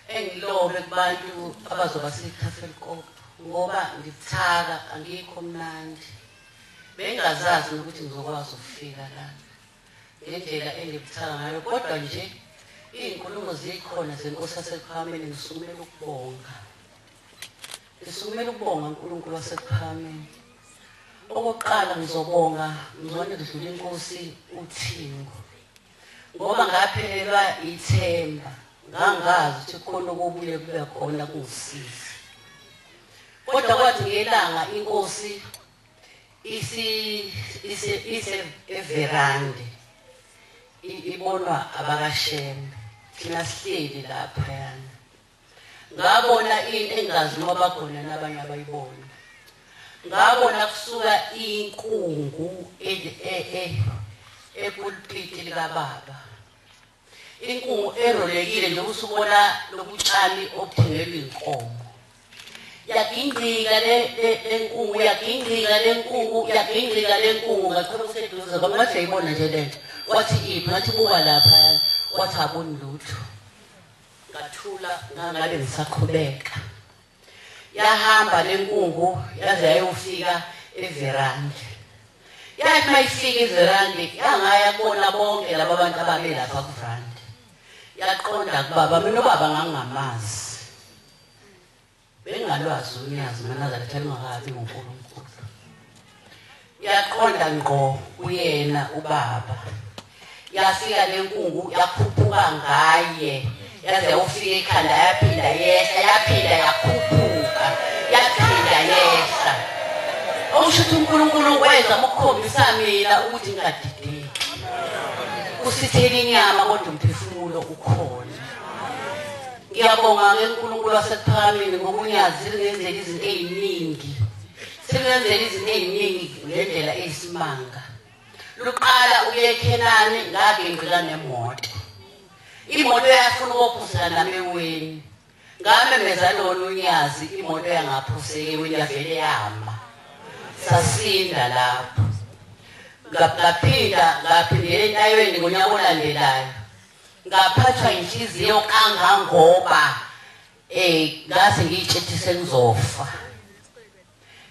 engilobe kubantu abazoba seTafelkop ngoba ngibuthaka, angikho mnandi. Bengazazi ukuthi ngizokwazi ukufika lana ngendlela engibuthaka ngayo, kodwa nje iy'nkulumo zikhona zenkosi yasePhakameni. Ngisukumela ukubonga, ngisukumela ukubonga uNkulunkulu wasePhakameni. Okokuqala ngizobonga ngizwane kudlula inkosi uThingo, ngoba ngaphelelwa ithemba, ngangazi ukuthi khona okubuye kube khona kungisiza. Kodwa kwathi ngelanga inkosi ise everande ibonwa abakaShembe, thina sihleli laphayana, ngabona into engazi noma bakhona nabanye abayibona. Ngabona kusuka inkungu epulpiti likababa, inkungu erolekile nje usubona lobutshani obuthengelwa inkomo. Yagingqika le nkungu, yagingqika le nkungu, yagingqika le nkungu. Ngaqhubeka kuseduze kwami, ngathi uyayibona nje lento. Wathi iphi? Ngathi buka lapha. Wathi aboni lutho. Ngathula, ngangabe ngisaqhubeka. Yahamba le nkungu yaze yayofika everande. Yathi mayifika everande yangaya kubona bonke laba bantu ababe lapha kuverande. Yaqonda kubaba, mina ubaba ngangingamazi, bengalwazi unyazi maNazaretha lungakabi nguNkulunkulu. Yaqonda ngqo kuyena ubaba. Yafika le nkungu yakhuphuka ngaye, yaze yawufika ekhanda, yaphinda yehla, yaphinda yakhuphuka, yaphinda yehla. Okusho ukuthi uNkulunkulu wenza ukukhombisa mina ukuthi ngingadideki. Usithela inyama kodwa umphefumulo ukhona. Ngiyabonga-ke uNkulunkulu wasePhakameni ngoba unyazi lungenzela izinto ey'ningi, selungenzela izinto ey'ningi ngendlela eyisimanga. Luqala ukuya eKhenani, ngagingqika nemoto. Imoto yafuna ukuphosela nami eweni. Ngamemeza lona unyazi, imoto yangaphoseki eweni, yavele yama. Sasinda lapho. Ngaphinda ngaphindela entayweni ngonyaka olandelayo. Ngaphathwa inhliziyo kangangoba ngase ngiyitshethi sengizofa.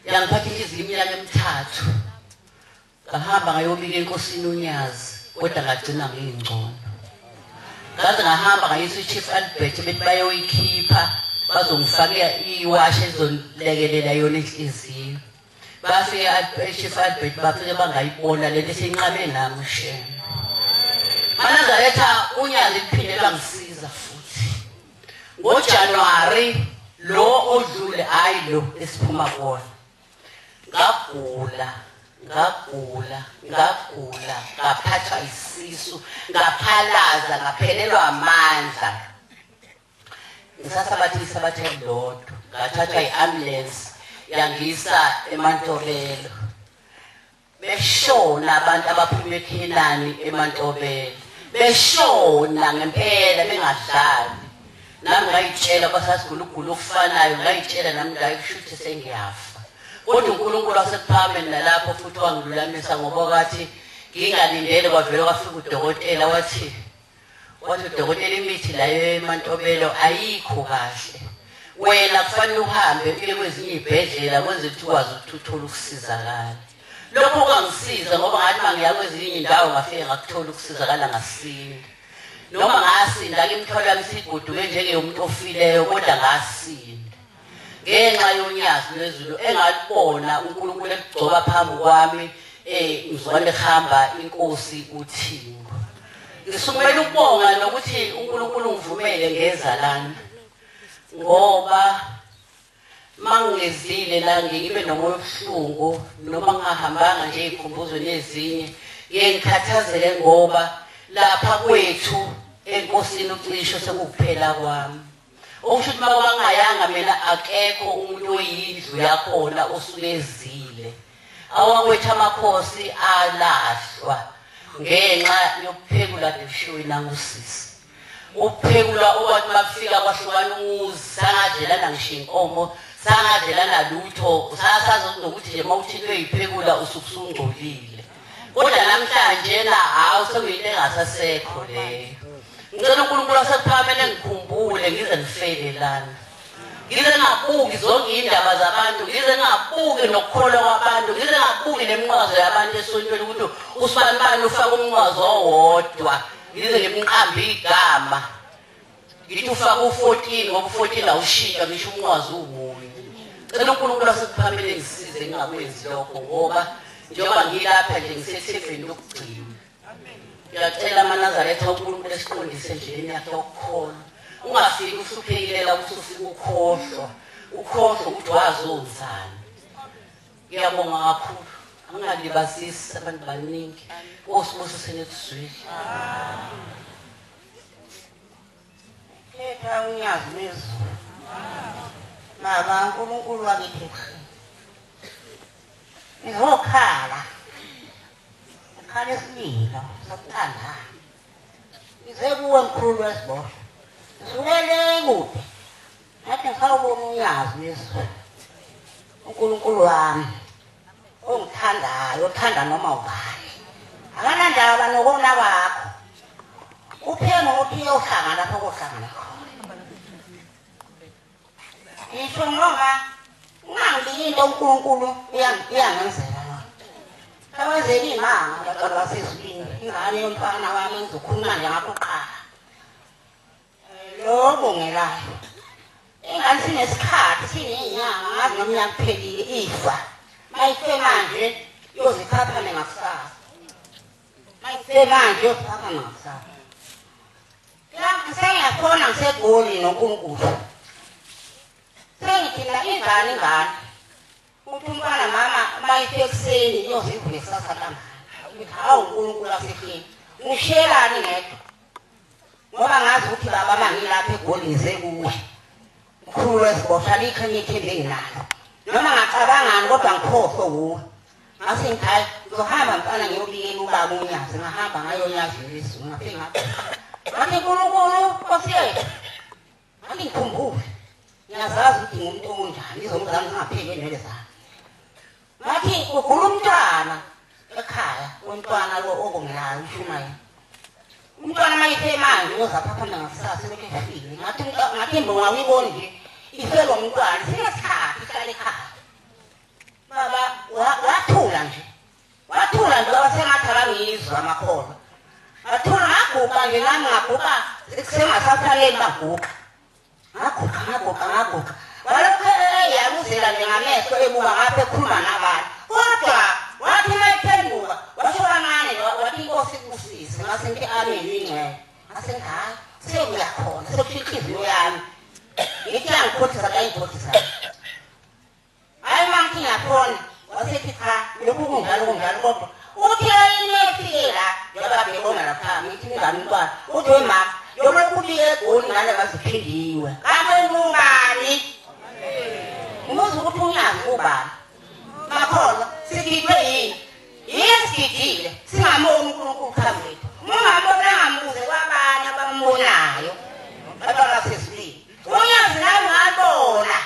Yangiphatha inhliziyo iminyaka emithathu. Ngahamba ngayobika enkosini uNyazi, kodwa ngagcina ngingcono. Ngaze ngahamba ngayisa uChief Albert bethi bayoyikhipha bazongifakela iwashi ezolekelela yona inhliziyo. Bafika eChief Albert bafike bangayibona lento eseyinqabe nami shame. MaNazaretha, unyazi liphinde langisiza futhi ngoJanuwari lo odlule, hayi lo esiphuma kuwona. Ngagula, ngagula, ngagula, ngaphathwa isisu, ngaphalaza, ngaphelelwa amandla. Ngisasabatha isabatha elilodwa, ngathathwa i-ambulance yangisa eMantobelo. Beshona abantu abaphuma eKhenani eMantobelo, beshona ngempela bengadlali. Nami ngayitshela kwasasigula ukugula okufanayo, ngayitshela nami ngayikusho ukuthi sengiyafa. Kodwa uNkulunkulu wasePhakameni nalapho futhi wangilulamisa, ngoba kwathi ngingalindele kwavele kwafika udokotela, wathi udokotela imithi leyo eMantobelo ayikho kahle, wena kufanele uhambe uye kwezinye iy'bhedlela kwenzela ukuthi ukwazi ukuthi uthole ukusizakala. Lokho kwangisiza ngoba ngathi uma ngiya kwezinye iy'ndawo ngafike ngakuthola ukusizakala, ngasinda. Noma ngasinda-ke imithwalo yami isigoduke njengeyomuntu ofileyo, kodwa ngasinda ngenxa yonyazi lwezulu engalubona uNkulunkulu ekugcoba phambi kwami. Ngizwane kuhamba inkosi uThingo. Ngisukumela ukubonga nokuthi uNkulunkulu ungivumele ngeza lana, ngoba mangingezile la ngibe nomoya obuhlungu, noma ngingahambanga nje iy'khumbuzo nezinye, ngiye ngikhathazeke ngoba lapha kwethu enkosini uCisho sekukuphela kwami. Okusho ukuthi uma bangayanga mina akekho umuntu oyindlu yakhona osuke ezile. Awakwethu amakhosi alahlwa ngenxa yokuphekula ngishiwe nangusisi. Ukuphekula okwathi makufika kwahlukana umuzi, sangadlelana ngisho inkomo, sangadlelana lutho, sasazi nokuthi nje mawuthintwe yiphekula usuke usungcolile. Kodwa namhlanje na hawu sekuyinto engasasekho leyo. Ngicela uNkulunkulu asekuphakamele ngikhumbule ngize ngifele lana. Ngize ngabuki zonke indaba zabantu, ngize ngabuki nokukholwa kwabantu, ngize ngabuki neminqwazo yabantu esontweni ukuthi usibanibani ufaka umnqwazo owodwa. Ngize ngimqambe igama. Ngithi ufaka u14 ngoba u14 awushintsha ngisho umnqwazo umunye. Cela uNkulunkulu asekuphakamele ngisize ngingakwenzi lokho ngoba njengoba ngilapha nje ngisethembeni lokugcina. Ngiyacela amaNazaretha uNkulunkulu esiqondise endleleni yakhe yokukholwa. Ungafiki usuphikelela ukuthi ufike ukhohlwa, ukhohlwa ukuthi wazonzani. Ngiyabonga kakhulu. Angingalibazisi abantu baningi. Nkosi busise nethuzwile. Khetha unyazi lwezulu. Baba uNkulunkulu wakithi. Ngizokhala. Ngikhala isililo sokuthanda. Ngize kuwe mkhulu wesiboshwa. Ngisukele kude. Ngathi ngisawubona unyazi lwezulu. uNkulunkulu wami ongithandayo, othanda noma ubani. Akanandaba nokona kwakho. Uphe ngokuthi uyohlangana lapho kohlangana khona. Ngisho ngoba ungangibiki into uNkulunkulu uyangenzela yona. Kawenzeki imanga bantwana basezulwini, ingane yomfana wami ngizokhuluma nje ngakho kuqala. Lo bongelayo. Ingane sinesikhathi sinenyanga ngazi nomnyaka kuphelile ifa. Mayife manje yoziphaphame ngakusasa. Mayife manje yoziphaphame ngakusasa. Sengiyakhona ngiseGoli noNkulunkulu. Sengithina ingane ingane. Uthi umntwana mama mayife ekuseni iyozivula kusasa ntambama. Ngithi hawu uNkulunkulu asehleni. Ngishiyelani ngedwa. Ngoba ngazi ukuthi baba mangilapha eGoli ngize kuwe. Mkhulu wesiboshwa alikho enye ithemba enginalo. Noma ngacabangani kodwa ngikhohlwe wuwe. Ngase ngithi hayi ngizohamba mfana ngiyobikela ubaba uNyazi. Ngahamba ngayonyazi lwezulu ngafike ngathi ngathi uNkulunkulu Nkosi yethu. Ngathi ngikhumbule. Ngiyazazi ukuthi ngumuntu onjani izono zami zingapheli enwele zami. Ngathi ugula umntwana ekhaya, umntwana lo obongelayo ushumayela. Umntwana mayife manje uyozaphaphama ngakusasa lokhu efile. Ngathi ngathi imbonga uyiboni nje ife lo mntwana sinesikhathi ihlale ekhaya. Baba wathula nje. Wathula nje baba sengathi akangizwa amakholwa. Ngathula ngaguqa nje nami ngaguqa kusengasafanele baguqa. Ngaguqa ngaguqa ngaguqa. Walokhu eyaluzela nje ngamehlo ebuka ngapha ekhuluma nabantu. Kodwa wathi mayiphenduka washo kancane wathi inkosi ibusise. Ngase ngithi amen ingcwele. Ngase ngithi hayi sekuya khona sekusho inhliziyo yami. Ngithi angikhohlisa kayikhohlisa. Hayi uma ngithi ngiyakhona wasethi cha lokhu kunjalo kunjalo kodwa uthi yini efike la njengoba bebonga lapha ngithi ingane umntwana uthi we mama njengoba kubike eGoli ngane baziphindiwe. Kanti ngubani? Umuzi ukuthi unyazi ubani? Makholwa sigidwe yini? Yini sigidile? Singamboni uNkulunkulu phambi kwethu. Ungambona angambuze kwabanye abambonayo. Abantwana basezulwini. Unyazi nami ngalubona.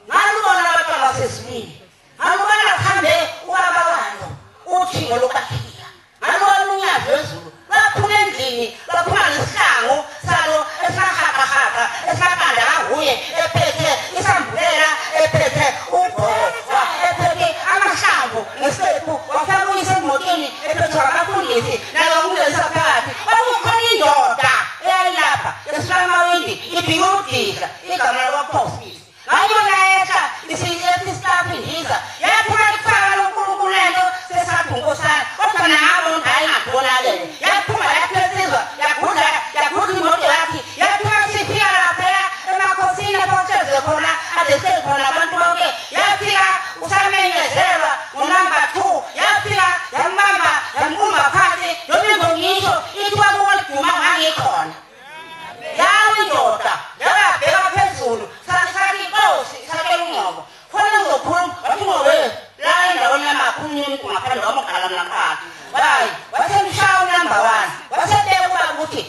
Ngalubona abantwana basezulwini. Ngalubona kuhambe ubaba walo uthingo lokakhiya. Ngalubona unyazi lwezulu. Baphuma endlini, baphuma nesihlangu salo esahaqahaqa, esaqanda kahuye, ephethe isambulela, ephethe ubhowa, ephethe amahlamvu nesephu, wafaka uyise emotweni ephethwe abafundisi nalomlisa phakathi. Kwakukhona indoda eyayilapha esuka emawindi ibhike udidla igama lakwaPhosisi. Ngayibona yehla isistafu indiza yaphuma ifaka loNkulunkulu lento sesathi unkosana kodwa nabo hayi ngabonakele. Yaphuma yaphezizwa yagudla yagudla imoto yakhe yaphuma sifika lapha emakhosini lapho kuhlezi umendo wami uqala mina kuqala. Hayi, wasemshaya unumber 1. Wasebeka ubaba ukuthi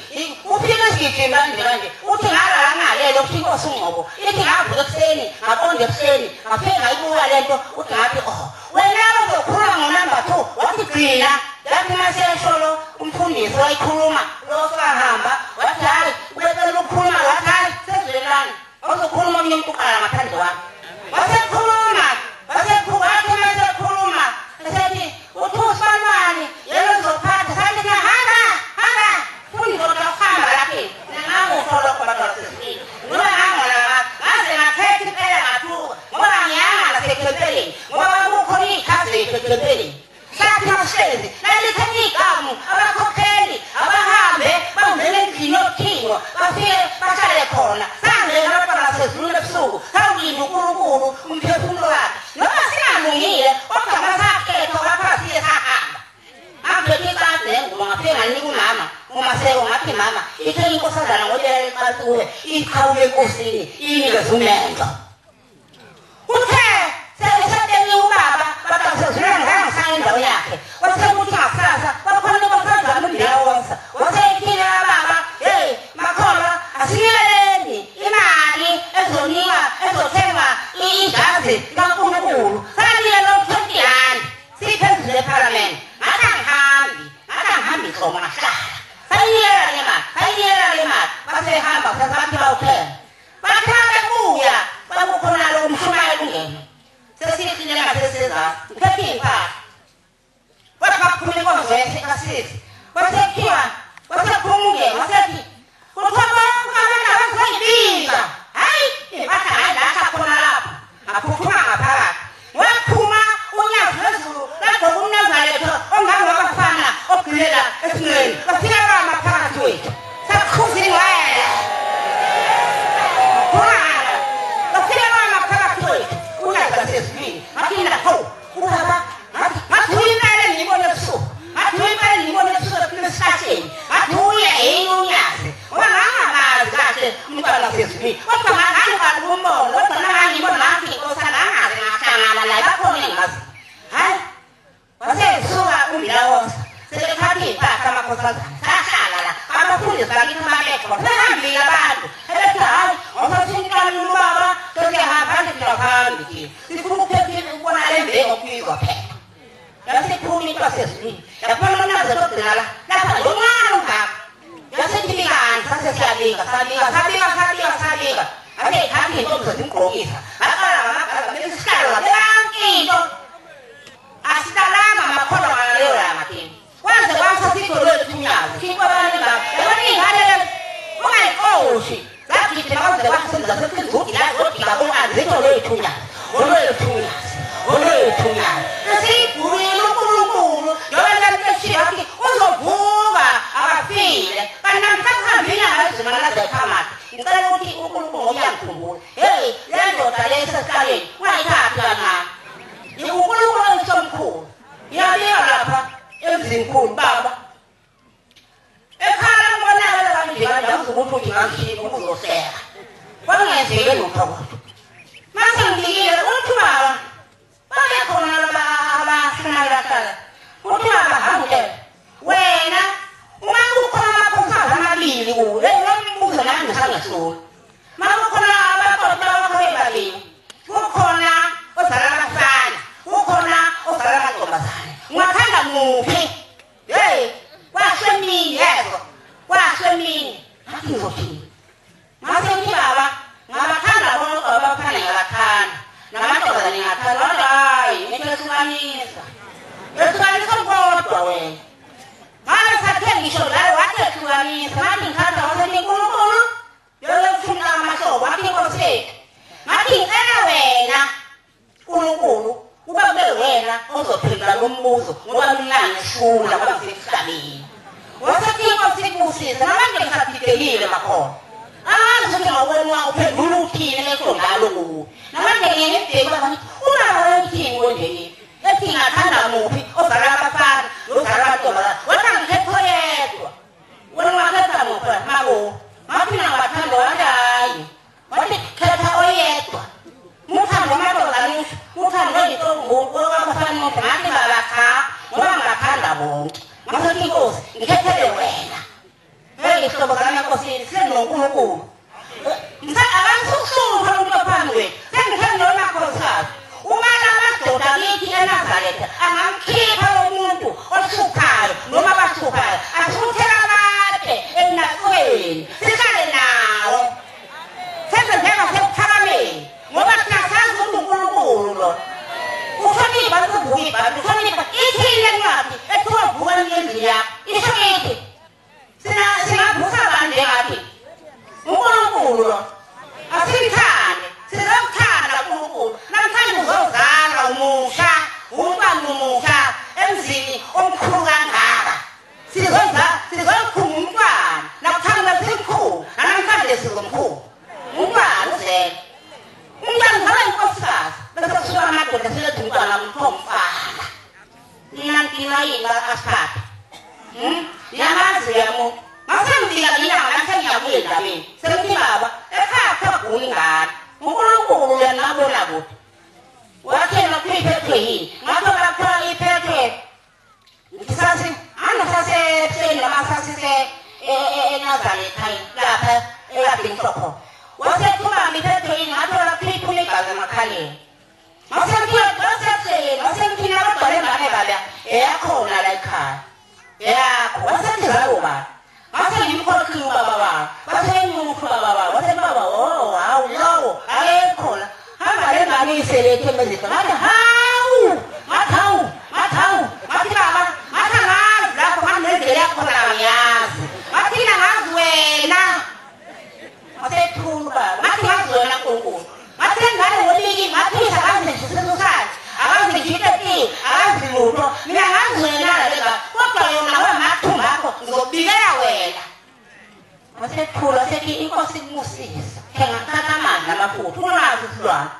uphile isigijimi kanje kanje. Uthi ngalala ngalelo uthi inkosi uNgcobo. Ithi ngavuka ekuseni, ngaqonda ekuseni, ngafike ngayibuka lento uthi ngathi oh, wena uzokhuluma ngonumber 2. Wathi gcina. Yathi masesholo umfundisi wayikhuluma lo sahamba wathi hayi ubecela ukukhuluma wathi hayi sezwelani awuzokhuluma omunye umuntu uqala ngaphandle kwami. Wasekhuluma wasekhuluma masekhuluma esethi uthi usibanibani yena uzophatha sathi na hamba hamba fundi kodwa uhamba laphi nangakusho lokho abantu basezulwini ngoba ngangona ngaze ngakhetha impela ngathuka ngoba ngiyanga nasethempelini ngoba kukhona iy'khathi zethu ethempelini. Sathi masihlezi nalithatha igamu abakhokheli abahambe bangene endlini yokuthingo bafike bahlale khona. Sangena abantwana basezulwini ebusuku sawulinda uNkulunkulu umphefumulo wakhe noma singalungile kodwa masakhethwa kwathiwa siye sahamba. Ngaphethe icansi nengubo ngafike nganika umama uMaseko ngathi mama ithe inkosazana ngobeka icansi kuwe iqhawule enkosini iyinikeze umendo. Uthe sebesebenye ubaba batasezulwini ngangisaya indawo yakhe wasekuthi ngakusasa bakhona inkosazana umndawonsa waseyithile baba hey makholwa asinikeleni imali ezonikwa ezothengwa ijazi likaNkulunkulu. Sanikela lo 20 rand siphezulu ephalamende. Ngathi angihambi nhlobo ngahlala. Sayinikela le mali sayinikela le mali basehamba kusasa bathi bawuthenga bathe bebuya bakukhona lo mshumayeli ungena sesihlile ngasesezantsi ngiphethe iy'mpahla. Wathi bakuphuma inkonzo kasisi wasekhiwa wasephuma ungena wasethi kuthiwa bonke abantu abazoyibiza hhayi iy'mpahla ngayilahla khona lapho ngaphuthuma ngaphakathi waphuma unyazi lwezulu lagqoka umnazaretha ongangowabafana ogqilela esinqeni wafika bama phakathi wethu sakhuza ingcwele wafika bama phakathi wethu unyazi lwasezulwini. Ngathi mina hawu ubaba ngathi uye impela ngiyibone ebusuku ngathi uye impela ngiyibone ebusuku esihlahleni ngathi uye yini unyazi ngoba ngangamazi kahle umntwana wasezulwini kodwa ngangiqala ukumbona kodwa nangangibona ngathi inkosana angaze ngahlangana naye bakhona engimaziyo. Hayi wasesuka umbilawonsa sebethatha iy'mpahla amakhosazana sahlala la abafundisi bakithi babekhona sebehambile abantu ebethi hhayi ngosathintana ubaba sesiyahamba nje siyahambi thina sifuna ukuphephile ukubona le mbeko okubizwa phela. Yasiphuma into yasezulwini yaphuma umnazo ogcina la lapha lo mncane ungaka yasethi bikani sase siyabika sabika sabika sabika sabika ake ithatha iy'ntombi zimgqokisa aqala ngamagaza beka isihlalo labeka yonke into asitalanga amakholwa ngaleyo langa thina kwaze kwasa sigolwethu unyazi thina abantu ngabo yabona iy'ngane lezi ungayixoshi zagijima kwaze kwasenza sesizudi la zodika kungazi zitho lwethu unyazi olwethu unyazi olwethu unyazi esiyibhulile uNkulunkulu njengoba lento eshiya wathi uzovuka abafile kanti namhlanje inyanga ezimanazekhamati. Ngicela ukuthi uNkulunkulu ngokuyangikhumbula hey le ndoda le esesihlaleni ungayithathi kancane uNkulunkulu oyisomkhulu iyabika lapha emzimkhulu baba ekhala ngibonakala kanje kanje ukuthi uthi ngangishiya ukuzohleka kwakungenzeki lutho kodwa mase ngibikile uthi baba babekhona laba abashumayela hlala uthi baba hambutela wena uma kukhona amakhosikazi amabili kuwe lo mbuzo nami ngisangehlula uma kukhona abakoti bakho bebabili kukhona ozala abafana kukhona ozala amantombazane ungathanda muphi? Hey kwasho emini yezwa kwasho emini ngathi ngizothini ngase ngithi baba ngabathanda bonke abafana ngiyabathanda namantombazane ngiyathanda kodwa hhayi ngithi ehlukanisa ehlukanisa kodwa wena ngabe sathe ngisho layo wathi ehlukanisa ngathi ngithatha wasethi uNkulunkulu yokuthumela amahlobo wathi inkosi yethu ngathi ngicela wena uNkulunkulu kuba kube wena ozophendula lo mbuzo ngoba mina ngihlula ngoba ngisemhlabeni. Wasethi inkosi ikubusise namanje ngisadidekile makhona angazi ukuthi ngawona uphendula uthini esho ngalo kuwe namanje ngiye ngibheke baba ngithi ubaba wayethini konje ethi ngathanda muphi ozala abafana nozala amantombazane wathi angikhethe oyedwa wena ungakhetha muphi mabo ngathi mina ngibathanda wathi hhayi wathi khetha oyedwa muthando amantombazane uthando lwezintombi abafana ngathi baba cha bonke. Ngathi inkosi ngikhethele wena. Hey ihlobo zami enkosini senoNkulunkulu. Akangisukuhlupha umuntu ophambi kwethu. Sengithanda noma khosikazi. Uma lamadoda kithi eNazaretha angamkhipha lo muntu ohluphayo noma abahluphayo ashuthela abade ekunakweni sihlale nawo. Senze njengasekuphakameni ngoba thina sazi ukuthi uNkulunkulu lo. Uhlonipha ukuvuka ibhayibheli, uhlonipha ithini lencwadi ethiwa vuka endlini yakho. Isho ithi singavusa abantu njengathi uNkulunkulu lo. Asimthande, sizomthanda uNkulunkulu. Namhlanje uzozalwa umusha, umntwana omusha emzini omkhulu kangaka. Sizokhunga umntwana, nakuthanda simkhulu, namhlanje sizomkhulu. Umntwana uzele. Umntwana uzalwa inkosikazi, bese kusuka amadoda silethe umntwana umfana. Nina yini asiphathe? Niyamazi umuntu. Ngasengibika ilanga nasengiyabuya endabeni. Sengithi baba, ekhaya kugula ingane. uNkulunkulu uyangabona kude. Wathena kuyiphethwe yini? Ngathola kuthiwa iphethwe ngisase angasasekuseni noma sasise eNazaretha lapha ekade ngihlokho. Wasethuma iphethwe yini? Ngathola kuthiwa iphuma igazi emakhaleni. Ngasekuseni ngasemthini abagcwale ingane baba eyakhona la ekhaya. Yakho wasethi zalo baba. Ngase ngimkhohliwe ubaba wami. Wasenyuka ubaba wami. Wasethi baba oh hawu lowo akekho la. Hamba le ngane iselethe emezitho. Ngathi hawu, ngathi hawu, ngathi hawu. Ngathi baba, ngathi angazi lapho ngathi nendlela yakhona angiyazi. Ngathi mina ngazi wena. Wasethula ubaba. Ngathi ngazi wena Nkulunkulu. Ngathi lengane ngobiki ngathi akazi nje isisusathi. Akazi nje into akazi lutho. Mina ngazi wena le ngane. Kodwa yona wamathumba akho ngizobikela wena. Wasethula sethi inkosi ikusisa. Thenga amanzi namafutha unazi isilwane.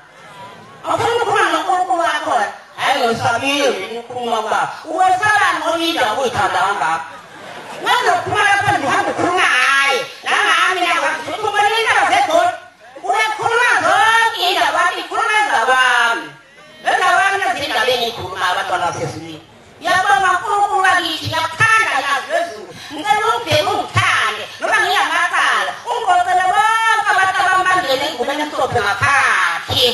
Awufuni ukukhuluma noNkulunkulu wakho. Hayi ngisabile ukukhuluma kubaba. Uwesabani ngoba indawo uyithanda kangaka. Ngizophuma lapha ngihambe ukhuluma ngaye. Nangami nakwazi ubona indaba zegoli. Ubekhuluma zonke indaba wathi ikhuluma ezabami. Ezabami nezindaba engiyikhuluma abantwana basezulwini. Ngiyabonga uNkulunkulu wakithi, ngiyakuthanda yazi lezulu. Ngicela ungibheke ungithande noma ngingamacala. Ungigocele bonke abantu abambambele engubeni emhlophe ngaphathi.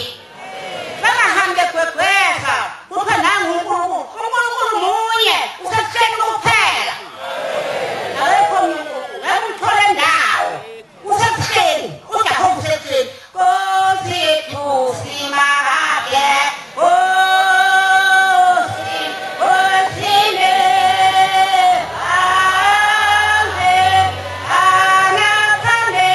Bangahambi begwegwesa kuthiwa nangu uNkulunkulu. uNkulunkulu munye, usekuseni kuphela. Akekho omunye uNkulunkulu, ngeke umthole ndawo. Usekuseni, uJehova usekuseni. Nkosi yethu simakade, Nkosi, Nkosini, Amen, anathande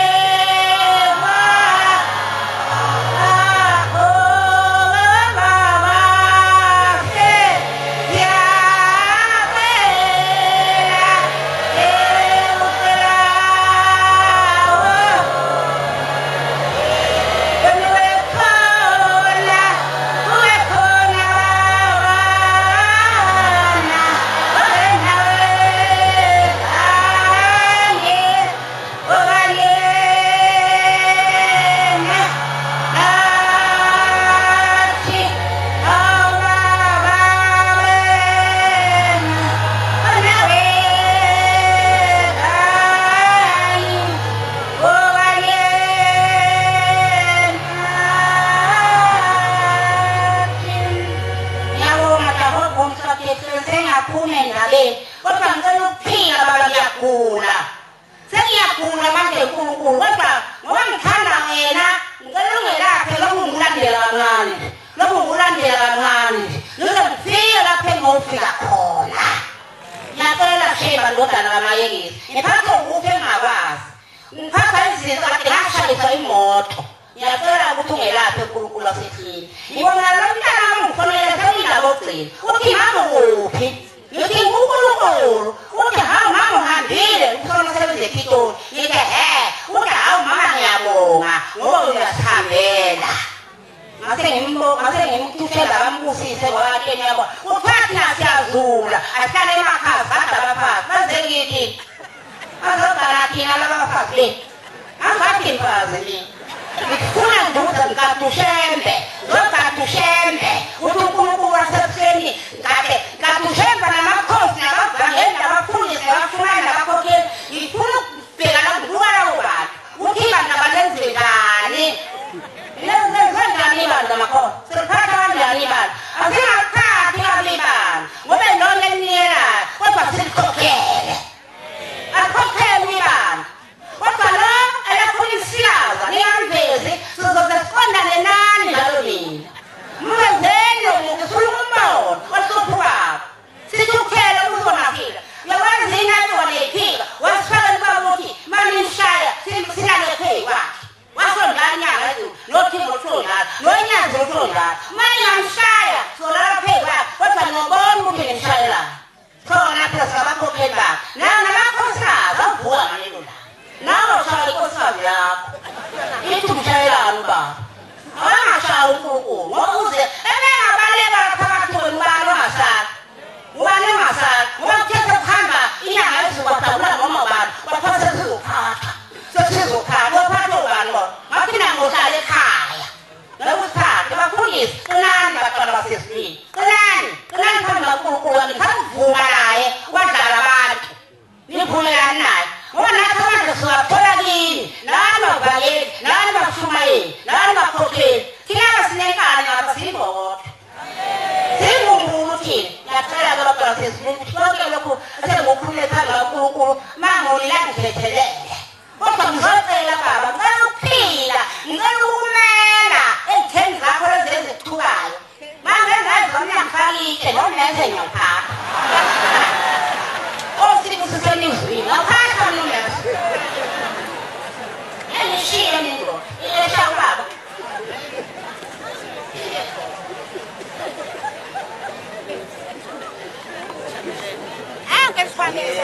Kodwa ngicela ukuphila baba ngiyagula. Sengiyagula manje uNkulunkulu kodwa ngoba ngithanda wena ngicela ungelaphe lokhu ngikulandela kancane. Lokhu ngikulandela kancane. Ngize ngifike lapho engiyofika khona. Ngiyacela Sheba ndodana kaMayekisi. Ngiphathe ukufa engingakwazi. Ngiphatha izinto kade ngashayiswa imoto. Ngiyacela ukuthi ungelaphe uNkulunkulu wasehlini. Ngibona lo mntana wami ngifonele seyindaba okugcina. Uthi mama kuphi? Ngithi uNkulunkulu uthi hawu mama uhambile ukhona umsebenzi ePitoli. Ngithi he, uthi hawu mama ngiyabonga ngoba uyasihambela. Ngase ngimbonga, ngase ngimthushela bambusise ngoba keni yabo. Kuthiwa thina siyazula, asihlale emakhaya sibhada abafazi. Baze ngithi bazogana thina laba bafazi bethu. Angathi mfazi mina. Ngifuna ngiduze ngikaDushembe, ngokaDushembe, uthi uNkulunkulu wasekuseni ngakhe kaDushembe namakhosi nabafana. Uyakushaya uNkulunkulu ngoba uze ebengabaleka phakathi kwenu ubani ongasala, ubani ongasala, ngoba kuthe sekuhamba inyanga ezizokwathabula noma ubani kwathiwa sesizophatha, sesizophatha kophatha ubani bona. Ngathi mina ngohlala ekhaya ngekuthathe bafundisi, qinani bantwana basezulwini, qinani, qinani phambi kaNkulunkulu wami, ngisakuvuma naye wadlala abantu nivumelani naye ngoba nathi abantu siwathola kini, nani bavangeli, nani bashumayeli, nani bakhokheli. Thina sinenkani ngapha siyimbokodo, siyingumbulu thina. Ngiyacela-ke bantwana basezulwini ukuthi konke lokhu esengukhulule phambi kaNkulunkulu mangonila ngithethelele, kodwa ngizocela baba, ngicela ukuphila, ngicela ukumela ezitheni zakho lezi ezithukayo. Mangenzazi mina ngifakile nomlenze ngiyawuphatha. Osibusiseni ngaphatha nomlenze. Engishiye mina esha ubaba. Angeke sifanele.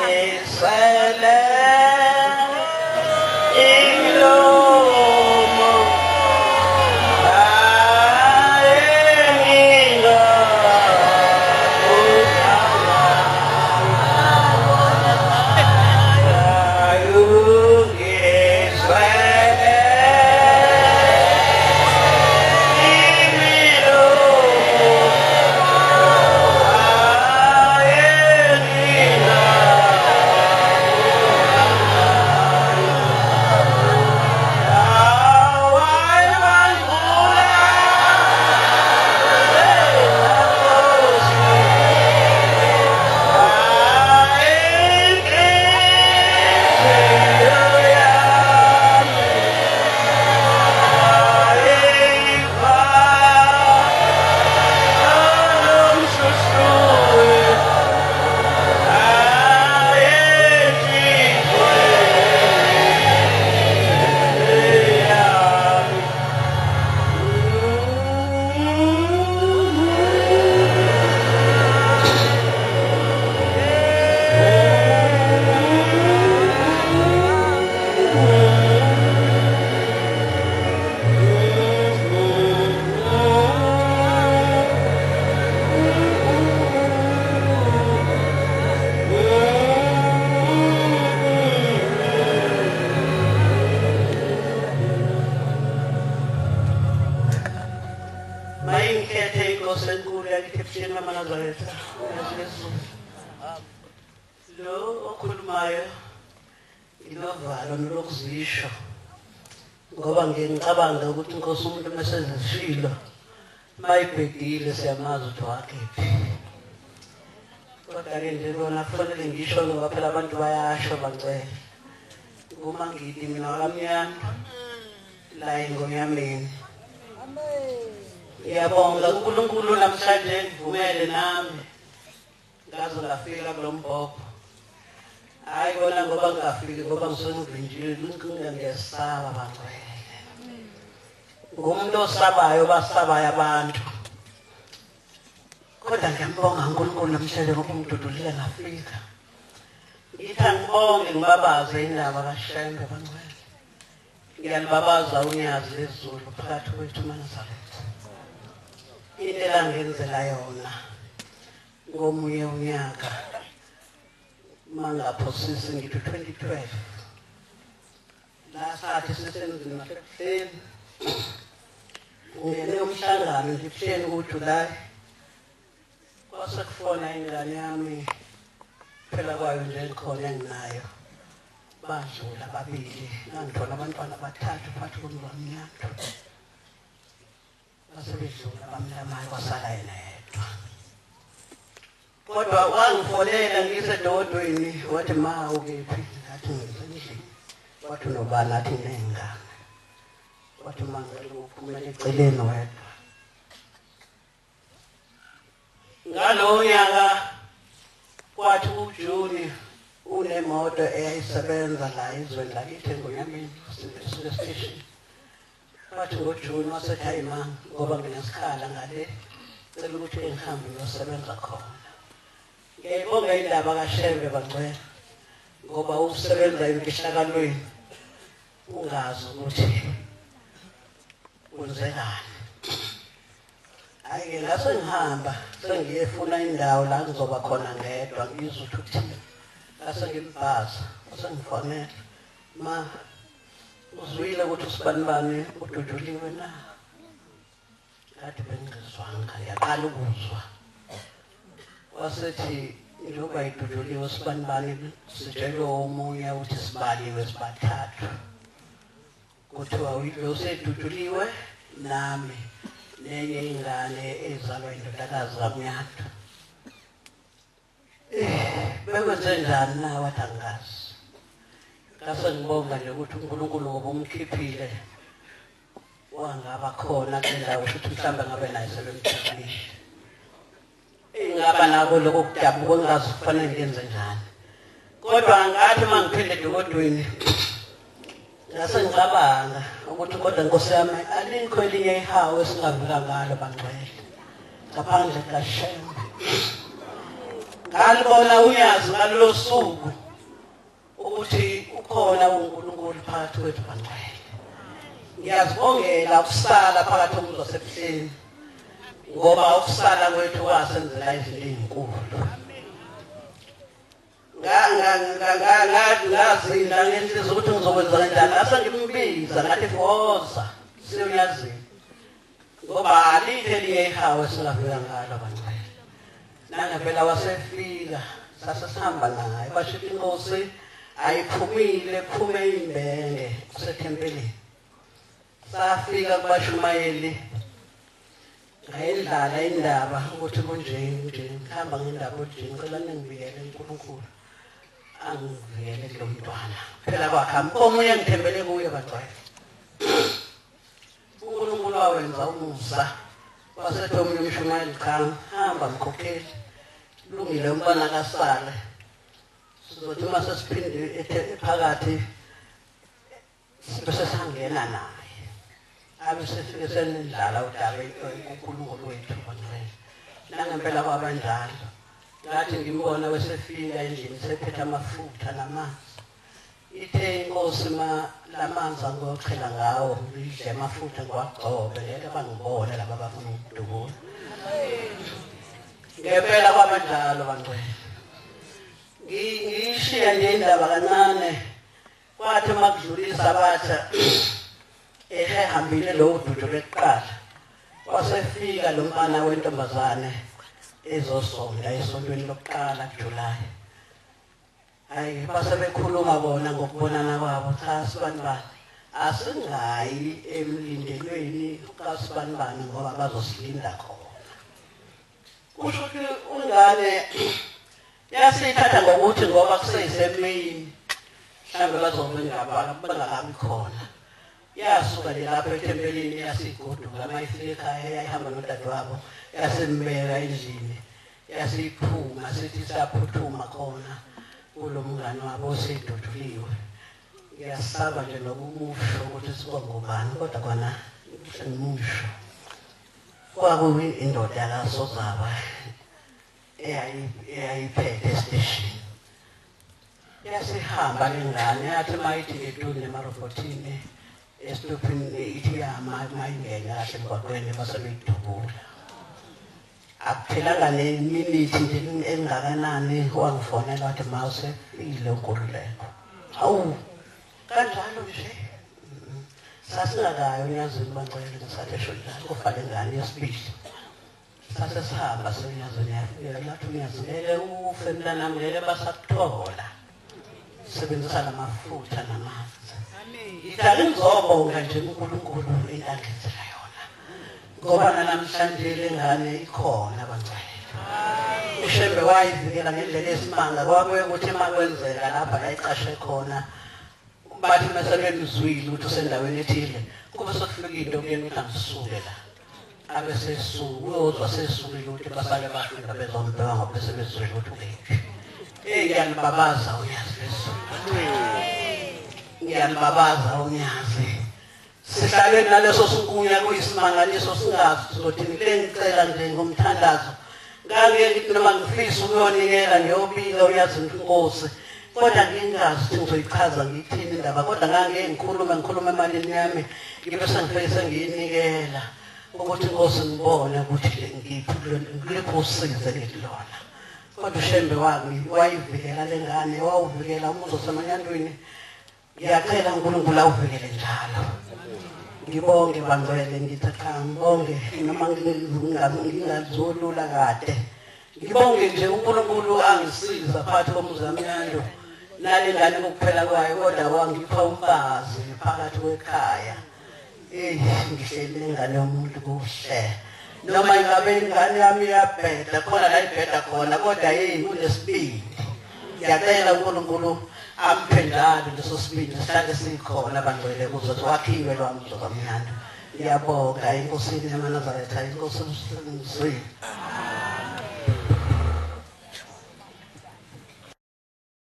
Lo okhulumayo ilovalo nolokuzisho ngoba ngiyacabanga ukuthi inkosi umuntu mesezishilo mayibhedile siyamazi ukuthi wakephi. Kodwa-ke nje kona kufanele ngisho ngoba phela abantu bayasho bangcwele. Uma ngithi mina wakamnyama la engonyameni. Ngiyabonga uNkulunkulu namhlanje ngivumele nami ngaze ngafika kulo mbhobho. Hayi kona ngoba ngingafiki ngoba ngisengivinjile inkinga ngiyasaba bangcwele. Ngumuntu osabayo basabayo abantu. Kodwa ngiyambonga uNkulunkulu namhlanje ngoba ungidudulile ngafika. Ngithi angibonge ngibabaze indaba kaShembe bangcwele. Ngiyalibabaza unyazi lezulu phakathi kwethu maNazaretha. Into elangenzela yona ngomunye unyaka mangaphosisi ngithi 2012 la sathi sisemzini wasekuseni ungene umhlangano nje ekuseni kuJulayi kwase kufona ingane yami phela kwayo nje ngikhona enginayo badlula babili ngangithola abantwana abathathu phakathi komzamnyama basebedlula bamlamayo kwasala yena yedwa. Kodwa wangifonela ngisedodweni wathi ma ukephi, ngathi ngisendlini. Wathi nobani, athi nengane. Wathi ma ngicela ukuphumela eceleni wedwa. Ngalowo nyaka kwathi uJuni unemoto eyayisebenza la ezweni lakithi eNgonyameni station. Kwathi ngoJuni wasethi hayi ma ngoba nginesikhala ngale cela ukuthi ngihambe ngiyosebenza khona. Ngiyayibonga indaba kaShembe bangcwele ngoba usebenza emfihlakalweni ungazi ukuthi kwenzekani. Hhayi-ke ngase ngihamba sengiyefuna indawo la ngizoba khona ngedwa ngizwe ukuthi uthini. Ngase ngimbhaza, ngase ngifonela. Ma, uzwile ukuthi usibanibani ududuliwe na? Ngathi bengizwanga, ngiyaqala ukuzwa. Wasethi njengoba iduduliwe usibanibani sitshelwe omunye ukuthi sibaliwe sibathathu. Kuthiwa lo seduduliwe nami nenye ingane ezalwa indodakazi kaMnyandu. Bekwenze njani na? Wathi angazi. Ngase ngibonga nje ukuthi uNkulunkulu ngoba umkhiphile wangaba khona kule ndawo, ukuthi mhlawumbe ngabe naye sebemthathile. Ingaba nako lokho kudabuka engazi kufanele ngenze njani. Kodwa ngathi uma ngiphinde edokodweni ngase ngicabanga ukuthi kodwa Nkosi yami alikho elinye ihawu esingavika ngalo bangcwele ngaphandle kukaShembe. Ngalibona unyazi ngalolo suku ukuthi ukhona uNkulunkulu phakathi kwethu bangcwele. Ngiyazibongela ukusala phakathi komuzi waseBuhleni ngoba ukusala kwethu kwasenzela izinto ezinkulu. Ngazinda ngenhliziyo ukuthi ngizokwenza kanjani. Ngase ngimbiza ngathi foza siyonyazini ngoba alikho elinye ihawu esingavika ngalo bangcwele. Nangempela wasefika sase sihamba naye, basho ukuthi inkosi ayiphumile, kuphume imbenge kusethempelini. Safika kubashumayeli ngayendlala indaba ukuthi kunje nje, ngihamba ngendaba nje, ngicela ningibikele uNkulunkulu angivikele kulo mntwana. Phela kwakhe omunye ngithembele kuye bangcwele. uNkulunkulu wawenza umusa wasethi omunye umshumayeli, cha hamba mkhokheli, lungile umntwana kasale. Sizothi uma sesiphinde phakathi bese sangena naye. Abe sefike senindlala udaba uNkulunkulu wethu bangcwele. Nangempela kwabanjalo. Ngathi ngimbona wesefika endlini sephethe amafutha namanzi. Ithe inkosi ma lamanzi angiyochela ngawo ngidle amafutha ngiwagcobe ngeke bangibone laba abafuna ukudubula. Ngempela kwabanjalo bangcwele. Ngishiya nje indaba kancane. Kwathi uma kudlulisa abatha ehambile lo ududu lokuqala, wasefika lo mfana wentombazane ezosonda esontweni lokuqala kuJulayi. Hayi base bekhuluma bona ngokubonana kwabo, cha sibanibani asingayi emlindelweni kasibanibani ngoba bazosilinda khona. Kusho ukuthi ungane yasithatha ngokuthi ngoba kuseyisemini mhlawumbe bazobe bangakabi khona. Yasuka nje lapho ethempelini yasigoduka, uma ifika ekhaya yayihamba nodadewabo yasimbeka endlini yasiphuma sithi siyaphuthuma khona kulo mngane wabo oseduduliwe. Ngiyasaba nje nokumusho ukuthi sibonge ubani, kodwa kona sengimusho. Kwakuyindoda yakasozaba eyayiphethe esiteshini. Yasihamba lengane yathi uma ithi ngeduze emarobhothini esitopini ithi yama mayingene kahle emgwaqweni base beyidubula. Akuphelanga neminithi nje engakanani wangifonela wathi ma usefile uNkululeko. Hawu kanjalo nje sasingakayo unyazini bangcwele ngisathi esho njalo kufa le ngane yesibili. Sase sihamba senyazini yafika lathi unyazi ngeke ufe mntanami ngeke basakuthola. Sebenzisa lamafutha namanzi. Ngithi ngizobonga nje uNkulunkulu into angenzela yona. Ngoba namhlanje le ngane ikhona bangcwele. uShembe wayivikela ngendlela esimanga, kwakuye ukuthi uma kwenzeka lapha la icashe khona bathi mase bemzwile ukuthi usendaweni ethile kube sokufika into kuyena ukuthi angisuke la. Abe sesuka uyozwa sesukile ukuthi basale bafika bezombheka ngoba bese bezwile ukuthi ukephi. Ngiyanibabaza unyazi lwezulu. Ngiyanibabaza unyazi. Sihlale naleso sinkunya kuyisimangaliso singazi sizothini. Lengicela nje ngomthandazo. Ngake ngithi noma ngifisa ukuyonikela ngiyobika uyazi inkosi. Kodwa ngingazi ukuthi ngizoyichaza ngithini indaba, kodwa ngake ngikhulume emalini yami ngibe sengifike sengiyinikela. Ukuthi inkosi ngibone ukuthi ngiphi usizo ngilona. Kodwa uShembe wami wayivikela lengane, wawuvikela umuzi waseManyandwini. Ngiyacela uNkulunkulu awuvikele njalo. Ngibonge bangcwele, ngithi cha ngibonge noma ngingazolula kade. Ngibonge nje uNkulunkulu angisiza phakathi komuzi kaMnyando nale ngane kokuphela kwayo, kodwa wangipha umfazi phakathi kwekhaya. Ngihleli ingane yomuntu kuhle. Noma ingabe ingane yami iyabheda khona la ibheda khona, kodwa yini unesibindi. Ngiyacela uNkulunkulu amphe njalo leso sibindi sihlale sikhona bangcwele kuze kwakhiwe lwamuzi kaMnyando. Ngiyabonga enkosini yamaNazaretha, inkosi usizwe.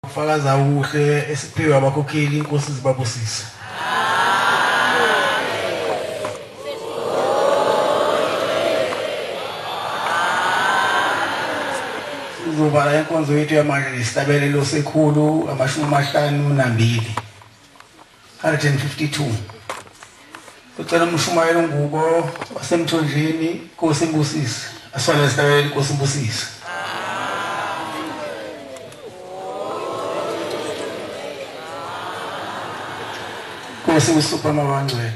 Ufakaza kuhle esiphiwe abakhokheli, inkosi zibabusise. Sizovala inkonzo yethu yamanje ngesihlabelelo sekhulu 52 152. Kucela umshumayeli Ngubo waseMthonjeni, Nkosi imbusise. Aswale isihlabelelo, Nkosi imbusise. Nkosi usupha mabangcwele.